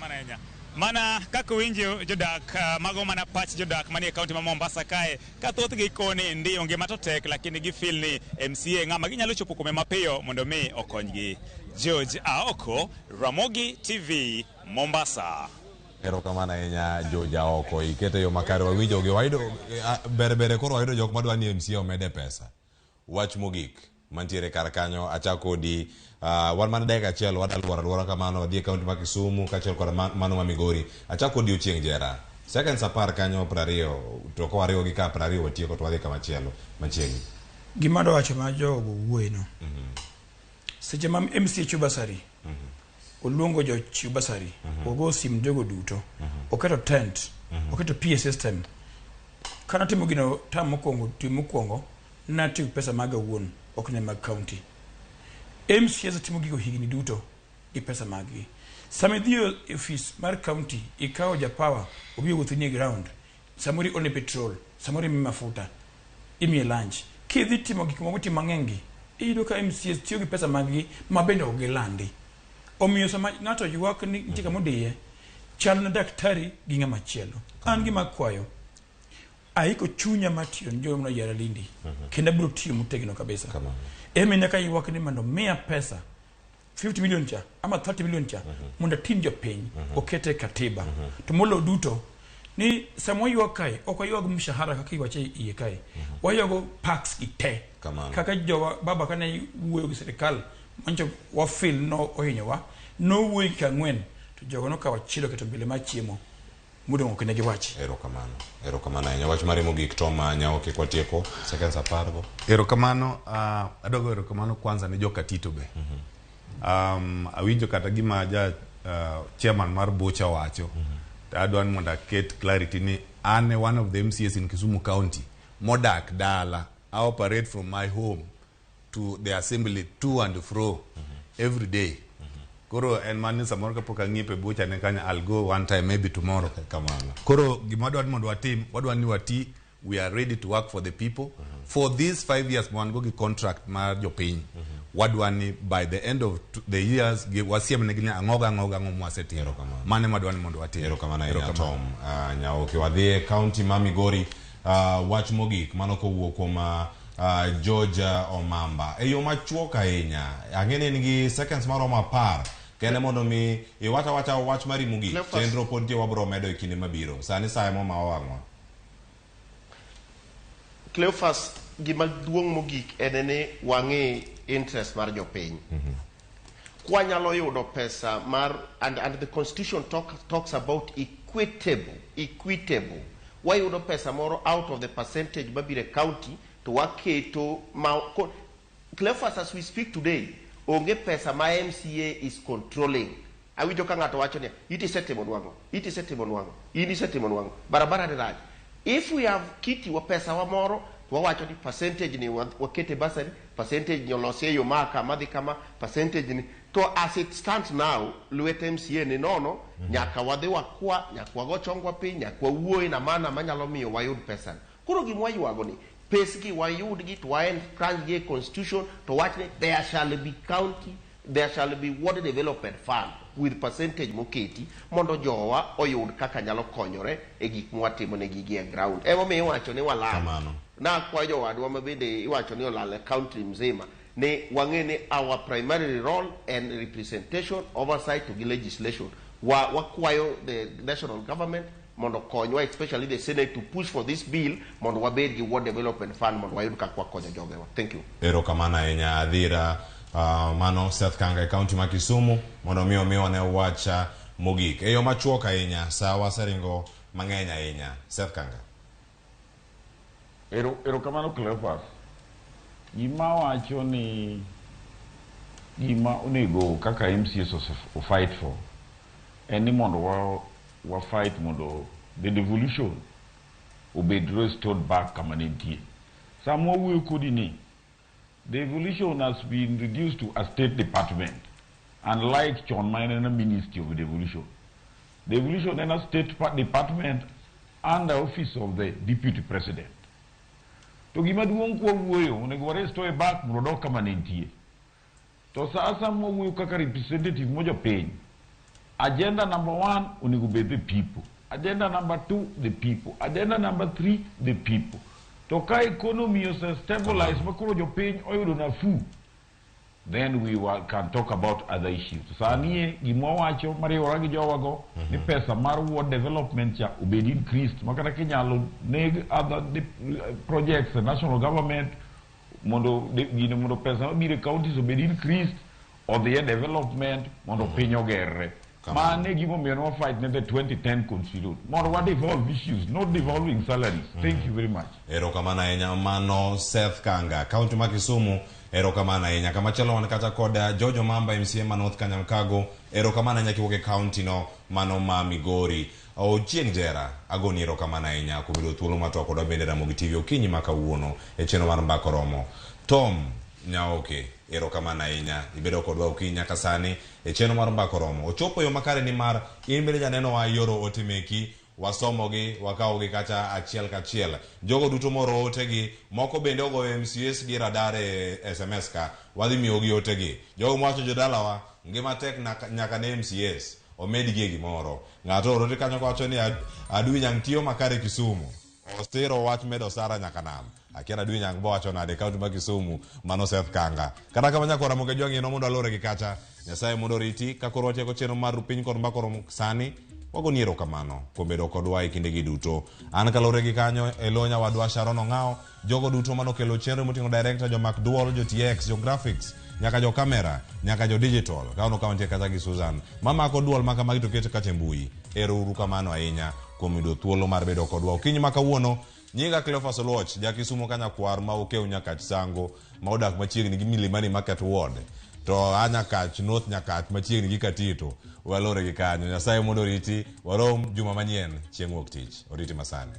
Mana kaka uwinjo jodak, mago mana pach jodak manie kaunti ma Mombasa kae, ka thothgi koni ndi ngima to tek, lakini gifeel ni MCA ng'ama ginyalo chopo kuome mapiyo mondo mi okonygi. George Aoko, Ramogi TV, Mombasa. Erokamano ahinya George Aoko, ikete yo makare wawinjo gi wayudo ber bere koro wayudo jok madwa ni MCA omede pesa. Wach mogik mantiere kar kanyo achako kodi wan mana dakika achiel wadwa luoro aluora kamano wadhi e kaunti ma Kisumu kaachiel kod mano ma Migori. Achako kodi Ochieng' Jera. Seconds 10 kanyo 20 to ka wariwo gi ka 20 watieko to wadhi kama chielo machiegni. Gima adwa wacho ma jogo wuoye no. Seche ma MCA chiwo bursary, oluongo jochiw bursary, ogo sim jogo duto, oketo tent, oketo PA system. Kana timo gino term mokwongo, tim mokwongo, natiyo gi pesa maga awuon, ok ne mag county. MCAs timo gigo higni duto gi pesa maggi. Sama idhi e ofis mar county, ikawo ja power, obi owuothoni e ground, samoro iolne petrol, samoro imiye mafuta, imiye lunch. Kidhi timo gik moko timo mang'eny gi, iyudo ka MCAs tiyo gi pesa maggi ma bende ok gilandi. Omiyo sama ng'ato ywak ni nitie kama odiye, chal na daktari gi ng'ama chielo. An gima akwayo, aiko chunya mar tiyo ne joma noyiera Lindi, kendo abiro tiyo motegno kabisa. Emi nyaka ywak ni mondo miya pesa 50 million cha ama 30 million cha mondo atim jopiny okete e katiba. To moloyo duto ni sama waywak kae ok waywag mshahara kaka iwache iye kae, waywago parks gi te. Kaka jowa baba kane wuoyo gi sirikal mancho wafil no ohinyowa, nowuoyo gi ang'wen to jogo nokawo achiel oketo mbele mar chiemo modong' ok ne giwachi. Erokamano. Erokamano ahinya. Wach mari mogik Tom Nyaoke kwatieko seconds 10 go. Erokamano, adogo erokamano kwanza ne joka Tito be. Awinjo kata gima ja chairman mar Bucha wacho. To adwa ni mondo aket clarity ni an e one of the MCAs in Kisumu County modak dala. I operate from my home to the assembly to and fro every day. Koro en mani samoro kapok ang'iepo e bucha ne kanyo, I'll go one time maybe tomorrow. Kamano. Koro gima wadwa ni mondo watim, wadwa ni wati, we are ready to work for the people. For these 5 years ma wan go gi contract mar jopiny, wadwa ni by the end of the years wasiem negi ni ang'o ga ang'o ga ang'o mwasetimo. Mano ema wadwa ni mondo watim. Erokamano ahinya Tom Nyaoke. Wadhi e kaunti ma Migori. Wach mogik mano kowuok kuom George Omamba. E yo machuok ahinya, ang'e ni in gi seconds maromo 10 kende mondo mi iwach awacha wach mari mogik. Chenro pod nitie wabiro medo e kinde mabiro. Sani sa ema omawa wang'wa. Cleophas, gima duong' mogik en ni wang'i interest mar jopiny. Kwanyalo yudo pesa mar and the constitution talks about equitable. Wayudo pesa moro out of the percentage mabiro e county to waketo ma Cleophas, as we speak today, onge pesa ma MCA is controlling. Awinjo ka ng'ato wacho niya, iti isetimo nwang'o, iti isetimo nwang'o, in isetimo nwang'o, barabara ni rach. If we have kitty wa pesa wa moro, to wawacho ni percentage ni wakete bursary, percentage ni olosi e yo ma kama dhi kama, percentage ni. To as it stands now, lwet MCA ni nono, nyaka wadhi wakwa, nyaka wago chongwa piny, nyaka wawuo in a manner manyalo miyo wayud pesa. Koro gima waywago ni, pesgi wayudgi to wa entrench gi e constitution to wach ni there shall be county, there shall be ward development fund with percentage moketi mondo jowa oyud kaka nyalo konyore e gik mwatimo ne gigi e ground. Emomiyo iwacho ni walal. Kamano. Nakwayo jowadwa ma bende iwacho ni olal e county mzima ni wang'e ni our primary role en representation, oversight to gi legislation. Wakwayo the national government mondo konywa, especially the Senate, to push for this bill mondo wabed gi ward development fund mondo wayud kaka wakonyo jogewa. Thank you. Erokamano ahinya Adhira. Mano Seth Kanga e kaunti ma Kisumu mondo mi omiwa ne wach mogik. E yo machuok ahinya, sa waseringo mang'eny ahinya. Seth Kanga. Erokamano Cleophas. Gima wacho ni Gima onego kaka MCAs ose fight for en ni mondo wa fight mondo the devolution obed restored back kama ne nitie. Sama wawuoyo kodi ni, devolution has been reduced to a state department, unlike chon ma en a ministry of devolution. Devolution en a state department under office of the deputy president. To gima duong' kwawuoyo, onego wa restore back mondo odok kama ne nitie. To sa asaya mwawuoyo kaka representative mo jopiny, agenda number one onego bed the people. Agenda number two, the people. Agenda number three, the people. To ka economy ose stabilize ma koro jopiny oyudo nafuu, then we can talk about other issues. Sani e gima wawacho mariwora gi jowago ni pesa mar ward development cha obed increased ma kata kinyalo neg other projects the national government mondo gino mondo pesa mabiro e counties obed increased odhi e development mondo piny ogerre. Mano e gimomiyo ne wa fight ne the 2010 constitution mondo wa devolve issues, not devolving salaries. Thank you very much. Erokamano ahinya mano Seth Kanga, kaunti ma Kisumu. Erokamano ahinya. Kamachielo wan kata kod George Omamba MCA ma North Kanyamkago. Erokamano ahinya kiwuok e kaunti no mano ma Migori. Ochieng' Jera, agoni erokamano ahinya kuom yudo thuolo mar twak kodwa bende Ramogi TV okinyi ma kawuono e chenro mar Mbaka Oromo. Tom Nyaoke, erokamano ahinya. Ibedo kodwa okinyi nyaka sani e chenro mar Mbaka Oromo. Ochopo yo makare nimar in bende janenowa ioro ote meki wasomogi wakawogi kata achiel kachiel. Jogo duto moro otegi, moko bende ogoyo MCAs gi radar e SMS ka, wadhi miyogi otegi. Jogo mowacho jodalawa, ngima tek nyaka ne MCAs, omedgi e gimoro. Ng'ato oro ote kanyo kowacho ni Adui Nyang' tiyo makare Kisumu. Osiro wach medo osara nyaka nam. Akia ni Adui Nyang' bowacho nade e kaunti ma Kisumu, mano Seth Kanga. Kata kamano nyaka Ramogi Ajwang' yienwa mondo alore gi kacha. Nyasaye mondo oriti ka koro watieko chenro mar piny kod mbaka oromo sani. Wagoni erokamano kuom bedo kodwa e kindegi duto. An kalore gi kanyo e lo nyawadwa Sharon Ong'ao, jogo duto manokelo chenro moting'o director, jomak duol, jo TX, jo graphics, nyaka jo camera, nyaka jo digital. Kaono ka wantie kacha gi Susan. Mamako duol ma kamagi to ket kacha e mbui. Ero uru kamano ahinya kuom yudo thuolo mar bedo kodwa. Okinyi ma kawuono, nyinga Cleophas Oluoch, ja Kisumo Kanyakwar ma okew Nyakach Sango, ma odak machiegni gi Milimani Market Ward. To a Nyakach, North Nyakach machiegni gi Katito. Walore gi kanyo. Nyasaye mondo oriti. Warom juma manyien chieng' wuok tich. Oriti masani.